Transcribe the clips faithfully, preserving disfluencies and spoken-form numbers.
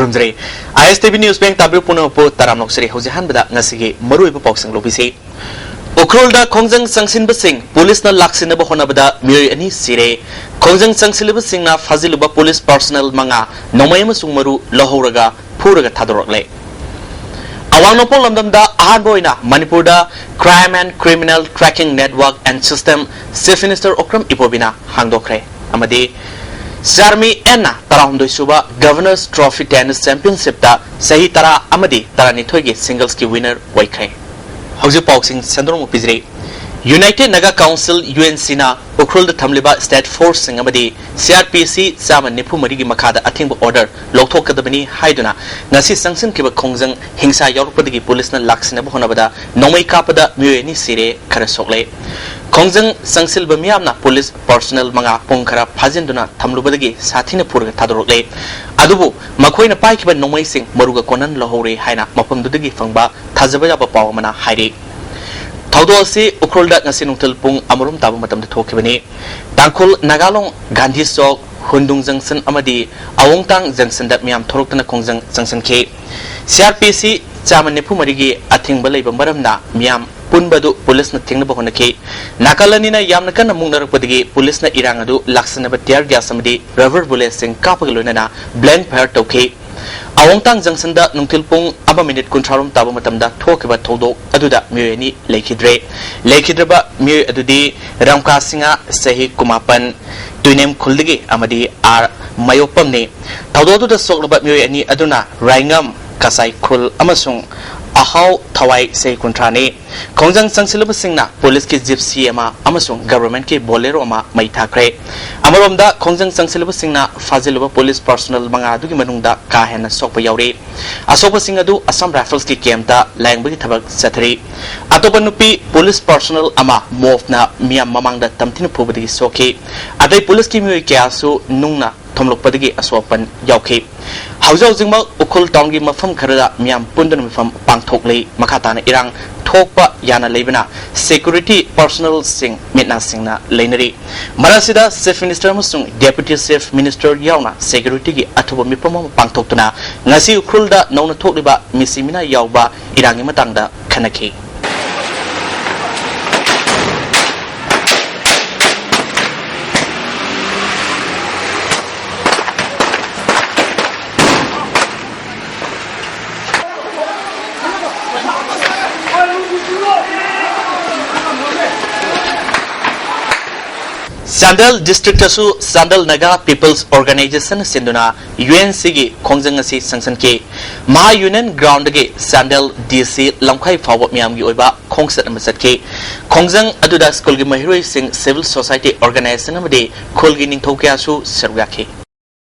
ꯈꯨꯔꯨꯝꯖꯔꯤ꯫ ꯑꯥꯏ ꯑꯦꯁ T V news bank ꯇꯥꯕꯤꯔꯤꯕ ꯄꯨꯝꯅꯃꯛꯄꯨ ꯇꯔꯥꯝꯅ ꯑꯣꯛꯆꯔꯤ꯫ ꯍꯧꯖꯤꯛ ꯑꯍꯥꯟꯕꯗ ꯉꯁꯤꯒꯤ ꯃꯔꯨꯑꯣꯏꯕ ꯄꯥꯎꯁꯤꯡ ꯂꯧꯕꯤꯁꯤ꯫ ꯎꯈ꯭ꯔꯨꯜꯗ ꯈꯣꯡꯖꯪ ꯆꯪꯁꯤꯟꯕꯁꯤꯡ ꯄꯨꯂꯤꯁꯅ ꯂꯥꯛꯁꯤꯟꯅꯕ ꯍꯣꯠꯅꯕꯗ ꯃꯤꯑꯣꯏ ꯑꯅꯤ ꯁꯤꯔꯦ꯫ ꯈꯣꯡꯖꯪ ꯆꯪꯁꯤꯜꯂꯤꯕꯁꯤꯡꯅ ꯐꯥꯖꯤꯜꯂꯨꯕ ꯄꯨꯂꯤꯁ ꯄꯥꯔꯁꯣꯅꯦꯜ ꯃꯉꯥ ꯅꯣꯡꯃꯩ ꯑꯃꯁꯨꯡ ꯃꯔꯨ ꯂꯧꯍꯧꯔꯒ ꯐꯨꯔꯒ ꯊꯥꯗꯣꯔꯛꯂꯦ꯫ ꯑꯋꯥꯡ ꯅꯣꯡꯄꯣꯛ ꯂꯝꯗꯝꯗ ꯑꯍꯥꯟꯕ ꯑꯣꯏꯅ ꯃꯅꯤꯄꯨꯔꯗ Crime and Criminal Tracking Network and System Chief Minister Okram ꯏꯕꯣꯕꯤꯅ ꯍꯥꯡꯗꯣꯛꯈ꯭ꯔꯦ꯫ ꯑꯃꯗꯤ ꯆꯥꯔꯃꯤ ꯑꯦꯟꯅ ꯇꯔꯥꯍꯨꯝꯗꯣꯏ ꯁꯨꯕ Governor's Trophy Tennis Championshipꯇ ꯆꯍꯤ ꯇꯔꯥ ꯑꯃꯗꯤ ꯇꯔꯥꯅꯤꯊꯣꯏꯒꯤ singlesꯀꯤ winner ꯑꯣꯏꯈ꯭ꯔꯦ꯫ ꯍꯧꯖꯤꯛ ꯄꯥꯎꯁꯤꯡ ꯁꯟꯗꯣꯛꯅ ꯄꯤꯖꯔꯤ꯫ United Naga Council, U N ꯁꯤꯅ ꯎꯈ꯭ꯔꯨꯜꯗ ꯊꯝꯂꯤꯕ state forceꯁꯤꯡ ꯑꯃꯗꯤ ꯁꯤ ꯑꯥꯔ ꯄꯤ ꯁꯤ ꯆꯥꯝꯃ ꯅꯤꯐꯨ ꯃꯔꯤꯒꯤ ꯃꯈꯥꯗ ꯑꯊꯤꯡꯕ order ꯂꯧꯊꯣꯛꯀꯗꯕꯅꯤ ꯍꯥꯏꯗꯨꯅ ꯉꯁꯤ ꯆꯪꯁꯤꯟꯈꯤꯕ ꯈꯣꯡꯖꯪ ꯍꯤꯡꯁꯥ ꯌꯥꯎꯔꯛꯄꯗꯒꯤ ꯄꯨꯂꯤꯁꯅ ꯂꯥꯛꯁꯤꯟꯅꯕ ꯍꯣꯠꯅꯕꯗ ꯅꯣꯡꯃꯩ ꯀꯥꯞꯄꯗ ꯃꯤꯑꯣꯏ ꯑꯅꯤ ꯁꯤꯔꯦ, ꯈꯔ ꯁꯣꯛꯂꯦ꯫ ꯈꯣꯡꯖꯪ ꯆꯪꯁꯤꯜꯂꯤꯕ ꯃꯤꯌꯥꯝꯅ ꯄꯨꯂꯤꯁ ꯄꯥꯔꯁꯣꯅꯦꯜ ꯃꯉꯥ ꯄꯨꯡ ꯈꯔ ꯐꯥꯖꯤꯟꯗꯨꯅ ꯊꯝꯂꯨꯕꯗꯒꯤ ꯁꯥꯊꯤꯅ ꯐꯨꯔꯒ ꯊꯥꯗꯣꯔꯛꯂꯦ꯫ ꯑꯗꯨꯕꯨ ꯃꯈꯣꯏꯅ ꯄꯥꯏꯈꯤꯕ ꯅꯣꯡꯃꯩꯁꯤꯡ ꯃꯔꯨꯒ ꯀꯣꯟꯅꯅ ꯂꯧꯍꯧꯔꯦ ꯍꯥꯏꯅ ꯃꯐꯝꯗꯨꯗꯒꯤ ꯐꯪꯕ ꯊꯥꯖꯕ ꯌꯥꯕ ꯄꯥꯎ ꯑꯃꯅ ꯍꯥꯏꯔꯤ꯫ ꯊꯧꯗꯣꯛ ꯑꯁꯤ ꯎꯈ꯭ꯔꯨꯜꯗ ꯉꯁꯤ ꯅꯨꯡꯊꯤꯜ ꯄꯨꯡ ꯑꯃꯔꯣꯝ ꯇꯥꯕ ꯃꯇꯝꯗ ꯊꯣꯛꯈꯤꯕꯅꯤ꯫ ꯇꯥꯡꯈꯨꯜ ꯅꯥꯒꯥꯂꯣꯡ ꯒꯥꯟꯙꯤ ꯆꯧꯛ, ꯍꯨꯟꯗꯨꯡ ꯖꯪꯁꯟ ꯑꯃꯗꯤ ꯑꯋꯣꯡꯇꯥꯡ ꯖꯪꯁꯟꯗ ꯃꯤꯌꯥꯝ ꯊꯣꯛꯂꯛꯇꯨꯅ ꯈꯣꯡꯖꯪ ꯆꯪꯁꯤꯟꯈꯤ꯫ ꯁꯤ ꯑꯥꯔ ꯄꯤ ꯁꯤ ꯆꯥꯝꯃ ꯅꯤꯐꯨ ꯃꯔꯤꯒꯤ ꯑꯊꯤꯡꯕ ꯂꯩꯕ ꯃꯔꯝꯅ ꯃꯤꯌꯥꯝ ꯄꯨꯟꯕ ꯑꯗꯨ ꯄꯨꯂꯤꯁꯅ ꯊꯤꯡꯅꯕ ꯍꯣꯠꯅꯈꯤ꯫ ꯅꯥꯀꯜ ꯑꯅꯤꯅ ꯌꯥꯝꯅ ꯀꯟꯅ ꯃꯨꯛꯅꯔꯛꯄꯗꯒꯤ ꯄꯨꯂꯤꯁꯅ ꯏꯔꯥꯡ ꯑꯗꯨ ꯂꯥꯛꯁꯤꯟꯅꯕ tear gas ꯑꯃꯗꯤ rubber bulletꯁꯤꯡ ꯀꯥꯞꯄꯒ ꯂꯣꯏꯅꯅ blank fire ꯇꯧꯈꯤ꯫ ꯑꯋꯣꯡꯇꯥꯡ ꯖꯪꯁꯟꯗ ꯅꯨꯡꯊꯤꯜ ꯄꯨꯡ ꯑꯃ ꯃꯤꯅꯤꯠ ꯀꯨꯟꯊ꯭ꯔꯥ ꯔꯣꯝ ꯇꯥꯕ ꯃꯇꯝꯗ ꯊꯣꯛꯈꯤꯕ ꯊꯧꯗꯣꯛ ꯑꯗꯨꯗ ꯃꯤꯑꯣꯏ ꯑꯅꯤ ꯂꯩꯈꯤꯗ꯭ꯔꯦ꯫ ꯂꯩꯈꯤꯗ꯭ꯔꯕ ꯃꯤꯑꯣꯏ ꯑꯗꯨꯗꯤ ꯔꯥꯝꯀꯥ ꯁꯤꯡꯍ, ꯆꯍꯤ ꯀꯨꯟꯃꯥꯄꯟ, ꯇꯨꯏꯅꯦꯝ ꯈꯨꯜꯗꯒꯤ, ꯑꯃꯗꯤ ꯑꯥꯔ ꯃꯌꯣꯛꯄꯝꯅꯤ꯫ ꯊꯧꯗꯣꯛ ꯑꯗꯨꯗ ꯁꯣꯛꯂꯕ ꯃꯤꯑꯣꯏ ꯑꯅꯤ ꯑꯗꯨꯅ ꯔꯥꯏꯉꯝ ꯀꯁꯥꯏ ꯈꯨꯜ ꯑꯃꯁꯨꯡ ꯑꯍꯥꯎ ꯊꯋꯥꯏ, ꯆꯍꯤ ꯀꯨꯟꯊ꯭ꯔꯥꯅꯤ꯫ ꯈꯣꯡꯖꯪ ꯆꯪꯁꯤꯜꯂꯨꯕꯁꯤꯡꯅ ꯄꯨꯂꯤꯁꯀꯤ ꯖꯤꯞꯁꯤ ꯑꯃ ꯑꯃꯁꯨꯡ ꯒꯚꯔꯟꯃꯦꯟꯠꯀꯤ ꯕꯣꯂꯦꯔꯣ ꯑꯃ ꯃꯩ ꯊꯥꯈ꯭ꯔꯦ꯫ ꯑꯃꯔꯣꯝꯗ, ꯈꯣꯡꯖꯪ ꯆꯪꯁꯤꯜꯂꯨꯕꯁꯤꯡꯅ ꯐꯥꯖꯤꯜꯂꯨꯕ ꯄꯨꯂꯤꯁ ꯄꯥꯔꯁꯣꯅꯦꯜ ꯃꯉꯥ ꯑꯗꯨꯒꯤ ꯃꯅꯨꯡꯗ ꯀꯥ ꯍꯦꯟꯅ ꯁꯣꯛꯄ ꯌꯥꯎꯔꯤ꯫ ꯑꯁꯣꯛꯄꯁꯤꯡ ꯑꯗꯨ ꯑꯁꯥꯝ ꯔꯥꯏꯐꯜꯁꯀꯤ ꯀꯦꯝꯞꯇ ꯂꯥꯌꯦꯡꯕꯒꯤ ꯊꯕꯛ ꯆꯠꯊꯔꯤ꯫ ꯑꯇꯣꯞꯄ ꯅꯨꯄꯤ ꯄꯨꯂꯤꯁ ꯄꯥꯔꯁꯣꯅꯦꯜ ꯑꯃ ꯃꯣꯞꯅ ꯃꯤꯌꯥꯝ ꯃꯃꯥꯡꯗ ꯇꯝꯊꯤꯅ ꯐꯨꯕꯗꯒꯤ ꯁꯣꯛꯈꯤ꯫ ꯑꯇꯩ ꯄꯨꯂꯤꯁꯀꯤ ꯃꯤꯑꯣꯏ ꯀꯌꯥꯁꯨ ꯅꯨꯡꯅ ꯊꯣꯝꯂꯛꯄꯗꯒꯤ ꯑꯁꯣꯛ ꯑꯄꯟ ꯌꯥꯎꯈꯤ꯫ ꯍꯧꯖꯤꯛ ꯍꯧꯖꯤꯛꯃꯛ ꯎꯈ꯭ꯔꯨꯜ ꯇꯥꯎꯟꯒꯤ ꯃꯐꯝ ꯈꯔꯗ ꯃꯤꯌꯥꯝ ꯄꯨꯟꯗꯨꯅ ꯃꯤꯐꯝ ꯄꯥꯡꯊꯣꯛꯂꯤ꯫ ꯃꯈꯥ ꯇꯥꯅ ꯏꯔꯥꯡ ꯊꯣꯛꯄ ꯌꯥꯅ ꯂꯩꯕꯅ security personnelꯁꯤꯡ ꯃꯤꯠ ꯅꯥ ꯁꯤꯡꯅ ꯂꯩꯅꯔꯤ꯫ ꯃꯔꯛꯁꯤꯗ Chief Minister ꯑꯃꯁꯨꯡ Deputy Chief Minister ꯌꯥꯎꯅ securityꯒꯤ ꯑꯊꯨꯕ ꯃꯤꯐꯝ ꯑꯃ ꯄꯥꯡꯊꯣꯛꯇꯨꯅ ꯉꯁꯤ ꯎꯈ꯭ꯔꯨꯜꯗ ꯅꯧꯅ ꯊꯣꯛꯂꯤꯕ ꯃꯤꯁꯤ ꯃꯤꯅꯥ ꯌꯥꯎꯕ ꯏꯔꯥꯡꯒꯤ ꯃꯇꯥꯡꯗ ꯈꯟꯅꯈꯤ꯫ ꯆꯥꯟꯗꯦꯜ districtꯇꯁꯨ ꯆꯥꯟꯗꯦꯜ ꯅꯥꯒꯥ People's Organisation ꯁꯤꯟꯗꯨꯅ UNCꯒꯤ ꯈꯣꯡꯖꯪ ꯑꯁꯤ ꯁꯪꯁꯟꯈꯤ꯫ ꯃꯍꯥ Union Groundꯗꯒꯤ ꯆꯥꯟꯗꯦꯜ DC ꯂꯝꯈꯥꯏ ꯐꯥꯎꯕ ꯃꯤꯌꯥꯝꯒꯤ ꯑꯣꯏꯕ ꯈꯣꯡꯆꯠ ꯑꯃ ꯆꯠꯈꯤ꯫ ꯈꯣꯡꯖꯪ ꯑꯗꯨꯗ ꯁ꯭ꯀꯨꯜꯒꯤ ꯃꯍꯩꯔꯣꯏꯁꯤꯡ, civil society organisation ꯑꯃꯗꯤ ꯈꯨꯜꯒꯤ ꯅꯤꯡꯊꯧ ꯀꯌꯥꯁꯨ ꯁꯔꯨꯛ ꯌꯥꯈꯤ꯫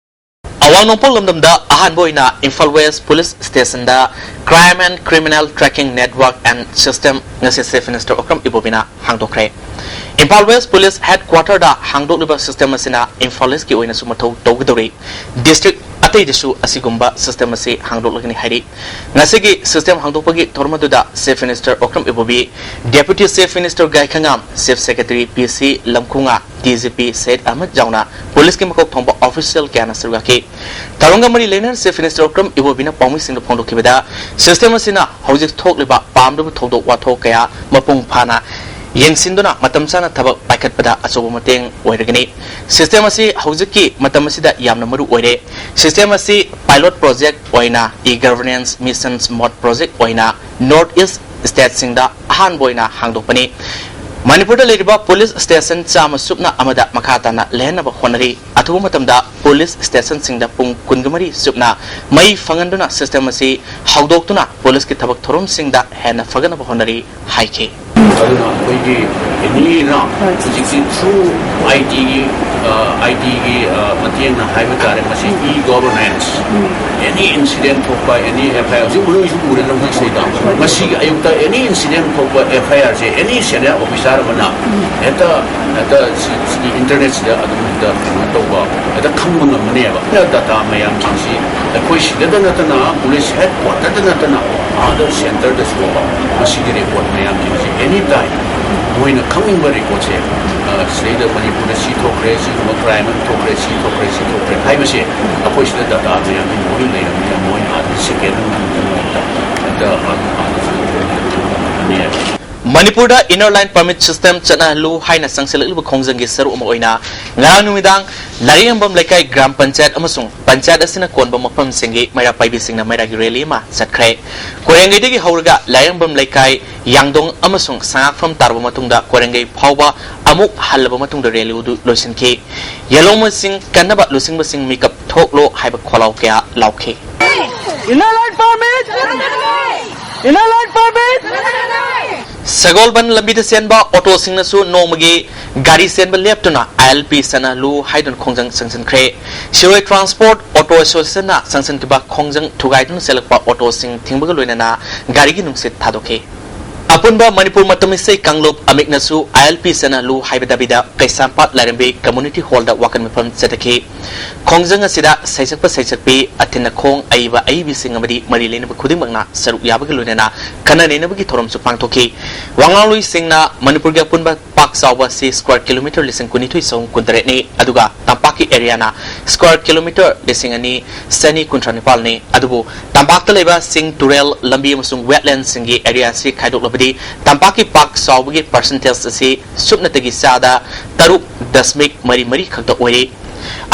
ꯑꯋꯥꯡ ꯅꯣꯡꯄꯣꯛ ꯂꯝꯗꯝꯗ ꯑꯍꯥꯟꯕ ꯑꯣꯏꯅ Imphal West Police Stationꯗ Crime and Criminal Tracking Network and System ꯉꯁꯤ Chief Minister Okram ꯏꯕꯣꯕꯤꯅ ꯍꯥꯡꯗꯣꯛꯈ꯭ꯔꯦ꯫ Imphal West Police Headquarterꯗ ꯍꯥꯡꯗꯣꯛꯂꯤꯕ system ꯑꯁꯤꯅ ꯏꯝꯐꯥꯜ Eastꯀꯤ ꯑꯣꯏꯅꯁꯨ ꯃꯊꯧ ꯇꯧꯒꯗꯧꯔꯤ꯫ District ꯑꯇꯩꯗꯁꯨ ꯑꯁꯤꯒꯨꯝꯕ system ꯑꯁꯤ ꯍꯥꯡꯗꯣꯛꯂꯒꯅꯤ ꯍꯥꯏꯔꯤ꯫ ꯉꯁꯤꯒꯤ system ꯍꯥꯡꯗꯣꯛꯄꯒꯤ ꯊꯧꯔꯝ ꯑꯗꯨꯗ Chief Minister ꯑꯣꯀ꯭ꯔꯝ ꯏꯕꯣꯕꯤ, Deputy Chief Minister ꯒꯥꯏꯈꯉꯥꯝ, Chief Secretary ꯄꯤ ꯁꯤ ꯂꯝꯈꯨꯉꯥ, D G P Sayed Ahmad ꯌꯥꯎꯅ ꯄꯨꯂꯤꯁꯀꯤ ꯃꯀꯣꯛ ꯊꯣꯡꯕ official ꯀꯌꯥꯅ ꯁꯔꯨꯛ ꯌꯥꯈꯤ꯫ ꯊꯧꯔꯝꯒ ꯃꯔꯤ ꯂꯩꯅꯅ Chief Minister ꯑꯣꯀ꯭ꯔꯝ ꯏꯕꯣꯕꯤꯅ ꯄꯥꯎꯃꯤꯁꯤꯡꯗ ꯐꯣꯡꯗꯣꯛꯈꯤꯕꯗ, system ꯑꯁꯤꯅ ꯍꯧꯖꯤꯛ ꯊꯣꯛꯂꯤꯕ ꯄꯥꯝꯗꯕ ꯊꯧꯗꯣꯛ ꯋꯥꯊꯣꯛ ꯀꯌꯥ ꯃꯄꯨꯡ ꯐꯥꯅ ꯌꯦꯡꯁꯤꯟꯗꯨꯅ ꯃꯇꯝ ꯆꯥꯅ ꯊꯕꯛ ꯄꯥꯏꯈꯠꯄꯗ ꯑꯆꯧꯕ ꯃꯇꯦꯡ ꯑꯣꯏꯔꯒꯅꯤ꯫ System ꯑꯁꯤ ꯍꯧꯖꯤꯛꯀꯤ ꯃꯇꯝ ꯑꯁꯤꯗ ꯌꯥꯝꯅ ꯃꯔꯨ ꯑꯣꯏꯔꯦ꯫ System ꯑꯁꯤ pilot project ꯑꯣꯏꯅ e-governance missions mode project ꯑꯣꯏꯅ North East stateꯁꯤꯡꯗ ꯑꯍꯥꯟꯕ ꯑꯣꯏꯅ ꯍꯥꯡꯗꯣꯛꯄꯅꯤ꯫ ꯃꯅꯤꯄꯨꯔꯗ ꯂꯩꯔꯤꯕ police station ꯆꯥꯝꯃ ꯁꯨꯞꯅ ꯑꯃꯗ ꯃꯈꯥ ꯇꯥꯅ ꯂꯩꯍꯟꯅꯕ ꯍꯣꯠꯅꯔꯤ꯫ ꯑꯊꯨꯕ ꯃꯇꯝꯗ police stationꯁꯤꯡꯗ ꯄꯨꯡ ꯀꯨꯟꯒ ꯃꯔꯤ ꯆꯨꯞꯅ ꯃꯩ ꯐꯪꯍꯟꯗꯨꯅ system ꯑꯁꯤ ꯍꯧꯗꯣꯛꯇꯨꯅ ꯄꯨꯂꯤꯁꯀꯤ ꯊꯕꯛ ꯊꯧꯔꯝꯁꯤꯡꯗ ꯍꯦꯟꯅ ꯐꯒꯠꯅꯕ ꯍꯣꯠꯅꯔꯤ ꯍꯥꯏꯈꯤ꯫ ꯑꯗꯨꯅ ꯑꯩꯈꯣꯏꯒꯤ ꯑꯦꯅꯤ ꯍꯧꯖꯤꯛꯁꯤ ꯊ꯭ꯔꯨ ꯑꯥꯏ ꯇꯤꯒꯤ ꯑꯥꯏ ꯇꯤꯒꯤ ꯃꯇꯦꯡꯅ ꯍꯥꯏꯕ ꯇꯥꯔꯦ, ꯃꯁꯤ ꯏ ꯒꯣꯕꯔꯅꯦꯟꯁ, ꯑꯦꯅꯤ ꯏꯟꯁꯤꯗꯦꯟ ꯊꯣꯛꯄ, ꯑꯦꯅꯤ ꯑꯦꯐ ꯑꯥꯏ ꯑꯥꯔ, ꯍꯧꯖꯤꯛ ꯃꯔꯨ ꯑꯣꯏꯁꯨ ꯎꯔꯦ ꯂꯝꯈꯩ ꯁꯤꯗꯩꯗ, ꯉꯁꯤꯒꯤ ꯑꯌꯨꯛꯇ ꯑꯦꯅꯤ ꯏꯟꯁꯤꯗꯦꯟ ꯊꯣꯛꯄ ꯑꯦꯐ ꯑꯥꯏ ꯑꯥꯔꯁꯦ ꯑꯦꯅꯤ ꯁꯦꯅꯤꯌꯔ ꯑꯣꯐꯤꯁꯥꯔ ꯑꯃꯅ ꯍꯦꯛꯇ ꯍꯦꯛꯇ ꯁꯤ- ꯁꯤꯒꯤ ꯏꯟꯇꯔꯅꯦꯠꯁꯤꯗ ꯑꯗꯨꯝ ꯍꯦꯛꯇ ꯀꯩꯅꯣ ꯇꯧꯕ, ꯍꯦꯛꯇ ꯈꯪꯕ ꯉꯝꯒꯅꯦꯕ꯫ ꯗꯇꯥ ꯃꯌꯥꯝꯁꯤꯡꯁꯤ ꯑꯩꯈꯣꯏ ꯁꯤꯗꯇ ꯅꯠꯇꯅ ꯄꯨꯂꯤꯁ ꯍꯦꯗ ꯀ꯭ꯋꯥꯇꯔꯗ ꯅꯠꯇꯅ ꯑꯥꯗ ꯁꯦꯟꯇꯔꯗꯁꯨ ꯃꯁꯤꯒꯤ ꯔꯦꯀꯣꯔꯠ ꯃꯌꯥꯝꯁꯤꯡꯁꯤ ꯑꯦꯅꯤ ꯇꯥꯏꯝ ꯃꯣꯏꯅ ꯈꯪꯅꯤꯡꯕ ꯔꯦꯀꯣꯔꯠꯁꯦ, ꯑ, ꯁꯤꯗꯩꯗ ꯃꯅꯤꯄꯨꯔꯗ ꯁꯤ ꯊꯣꯛꯈ꯭ꯔꯦ, ꯁꯤꯒꯨꯝꯕ ꯀ꯭ꯔꯥꯏꯝ ꯑꯃ ꯊꯣꯛꯈ꯭ꯔꯦ, ꯁꯤ ꯊꯣꯛꯈ꯭ꯔꯦ, ꯁꯤ ꯊꯣꯛꯈ꯭ꯔꯦ ꯍꯥꯏꯕꯁꯦ ꯑꯩꯈꯣꯏ ꯁꯤꯗ ꯗꯇꯥ ꯃꯌꯥꯝꯁꯤ ꯂꯣꯏꯅ ꯂꯩꯔꯕꯅꯤꯅ ꯃꯣꯏꯅ ꯑꯥꯗ ꯁꯦꯀꯦꯟ ꯑꯃ ꯍꯦꯛꯇ ꯍꯦꯛꯇ ꯑꯥꯗ ꯑꯥꯗ ꯆꯠꯂꯅꯤ꯫ ꯃꯅꯤꯄꯨꯔꯗ Inner Line Permit System ꯆꯠꯅꯍꯜꯂꯨ ꯍꯥꯏꯅ ꯆꯪꯁꯤꯜꯂꯛꯂꯤꯕ ꯈꯣꯡꯖꯪꯒꯤ ꯁꯔꯨꯛ ꯑꯃ ꯑꯣꯏꯅ ꯉꯔꯥꯡ ꯅꯨꯃꯤꯗꯥꯡ ꯂꯥꯏꯔꯦꯝꯕꯝ ꯂꯩꯀꯥꯏ ꯒ꯭ꯔꯥꯝ ꯄꯟꯆꯥꯌꯠ ꯑꯃꯁꯨꯡ ꯄꯟꯆꯥꯌꯠ ꯑꯁꯤꯅ ꯀꯣꯟꯕ ꯃꯐꯝꯁꯤꯡꯒꯤ ꯃꯩꯔꯥ ꯄꯥꯏꯕꯤꯁꯤꯡꯅ ꯃꯩꯔꯥꯒꯤ ꯔꯦꯂꯤ ꯑꯃ ꯆꯠꯈ꯭ꯔꯦ꯫ ꯀꯣꯏꯔꯦꯡꯒꯩꯗꯒꯤ ꯍꯧꯔꯒ ꯂꯥꯏꯔꯦꯝꯕꯝ ꯂꯩꯀꯥꯏ, ꯌꯥꯡꯗꯣꯡ ꯑꯃꯁꯨꯡ ꯁꯉꯥꯛꯐꯝ ꯇꯥꯔꯕ ꯃꯇꯨꯡꯗ ꯀꯣꯏꯔꯦꯡꯒꯩ ꯐꯥꯎꯕ ꯑꯃꯨꯛ ꯍꯜꯂꯕ ꯃꯇꯨꯡꯗ ꯔꯦꯂꯤ ꯑꯗꯨ ꯂꯣꯏꯁꯤꯟꯈꯤ꯫ ꯌꯦꯜꯍꯧꯃꯜꯁꯤꯡ ꯀꯟꯅꯕ ꯂꯨꯆꯤꯡꯕꯁꯤꯡ ꯃꯤꯀꯞ ꯊꯣꯛꯂꯣ ꯍꯥꯏꯕ ꯈꯣꯜꯂꯥꯎ ꯀꯌꯥ ꯂꯥꯎꯈꯤ꯫ Inner Line Permit! Inner Line Permit! ꯁꯒꯣꯜꯕꯟ ꯂꯝꯕꯤꯗ ꯆꯦꯟꯕ ꯑꯣꯇꯣꯁꯤꯡꯅꯁꯨ ꯅꯣꯡꯃꯒꯤ ꯒꯥꯔꯤ ꯆꯦꯟꯕ ꯂꯦꯞꯇꯨꯅ ꯑꯥꯏ ꯑꯦꯜ ꯄꯤ ꯆꯠꯅꯍꯜꯂꯨ ꯍꯥꯏꯗꯨꯅ ꯈꯣꯡꯖꯪ ꯆꯪꯁꯤꯟꯈ꯭ꯔꯦ꯫ ꯁꯤꯔꯣꯏ ꯇ꯭ꯔꯥꯟꯁꯄꯣꯔꯠ ꯑꯣꯇꯣ ꯑꯦꯁꯣꯁꯤꯌꯦꯁꯟꯅ ꯆꯪꯁꯤꯟꯈꯤꯕ ꯈꯣꯡꯖꯪ ꯊꯨꯒꯥꯏꯗꯨꯅ ꯆꯦꯜꯂꯛꯄ ꯑꯣꯇꯣꯁꯤꯡ ꯊꯤꯡꯕꯒ ꯂꯣꯏꯅꯅ ꯒꯥꯔꯤꯒꯤ ꯅꯨꯡꯁꯤꯠ ꯊꯥꯗꯣꯛꯈꯤ꯫ ꯑꯄꯨꯟꯕ ꯃꯅꯤꯄꯨꯔ ꯃꯇꯝ ꯏꯁꯩ ꯀꯥꯡꯂꯨꯞ ꯑꯃꯤꯛꯅꯁꯨ ꯑꯥꯏ ꯑꯦꯜ ꯄꯤ ꯆꯠꯅꯍꯜꯂꯨ ꯍꯥꯏꯕ ꯗꯥꯕꯤꯗ ꯀꯩꯁꯥꯝꯄꯥꯠ ꯂꯥꯏꯔꯦꯝꯕꯤ ꯀꯝꯃ꯭ꯌꯨꯅꯤꯇꯤ ꯍꯣꯜꯗ ꯋꯥꯀꯠ ꯃꯤꯐꯝ ꯆꯠꯊꯈꯤ꯫ ꯈꯣꯡꯖꯪ ꯑꯁꯤꯗ ꯁꯩꯁꯛꯄ ꯁꯩꯁꯛꯄꯤ, ꯑꯊꯤꯟ ꯑꯈꯣꯡ ꯑꯏꯕ ꯑꯏꯕꯤꯁꯤꯡ ꯑꯃꯗꯤ ꯃꯔꯤ ꯂꯩꯅꯕ ꯈꯨꯗꯤꯡꯃꯛꯅ ꯁꯔꯨꯛ ꯌꯥꯕꯒ ꯂꯣꯏꯅꯅ ꯈꯟꯅ ꯅꯩꯅꯕꯒꯤ ꯊꯧꯔꯝꯁꯨ ꯄꯥꯡꯊꯣꯛꯈꯤ꯫ ꯋꯥ ꯉꯥꯡꯂꯣꯏꯁꯤꯡꯅ ꯃꯅꯤꯄꯨꯔꯒꯤ ꯑꯄꯨꯟꯕ ꯄꯥꯛ ꯆꯥꯎꯕ ꯑꯁꯤ square kilometre ꯂꯤꯁꯤꯡ ꯀꯨꯟꯅꯤꯊꯣꯏ ꯆꯍꯨꯝ ꯀꯨꯟꯇꯔꯦꯠꯅꯤ, ꯑꯗꯨꯒ ꯇꯝꯄꯥꯛꯀꯤ ꯑꯦꯔꯤꯌꯥꯅ square kilometre ꯂꯤꯁꯤꯡ ꯑꯅꯤ ꯆꯅꯤ ꯀꯨꯟꯊ꯭ꯔꯥ ꯅꯤꯄꯥꯜꯅꯤ꯫ ꯑꯗꯨꯕꯨ ꯇꯝꯄꯥꯛꯇ ꯂꯩꯕ ꯆꯤꯡ, ꯇꯨꯔꯦꯜ, ꯂꯝꯕꯤ ꯑꯃꯁꯨꯡ wetland ꯁꯤꯡꯒꯤ ꯑꯦꯔꯤꯌꯥ ꯑꯁꯤ ꯈꯥꯏꯗꯣꯛꯂꯕꯗꯤ ꯇꯝꯄꯥꯛꯀꯤ ꯄꯥꯛ ꯆꯥꯎꯕꯒꯤ percentage ꯑꯁꯤ ꯁꯨꯞꯅꯇꯒꯤ ꯆꯥꯗ ꯇꯔꯨꯛ ꯗꯁꯃꯤꯛ ꯃꯔꯤ ꯃꯔꯤ ꯈꯛꯇ ꯑꯣꯏꯔꯤ꯫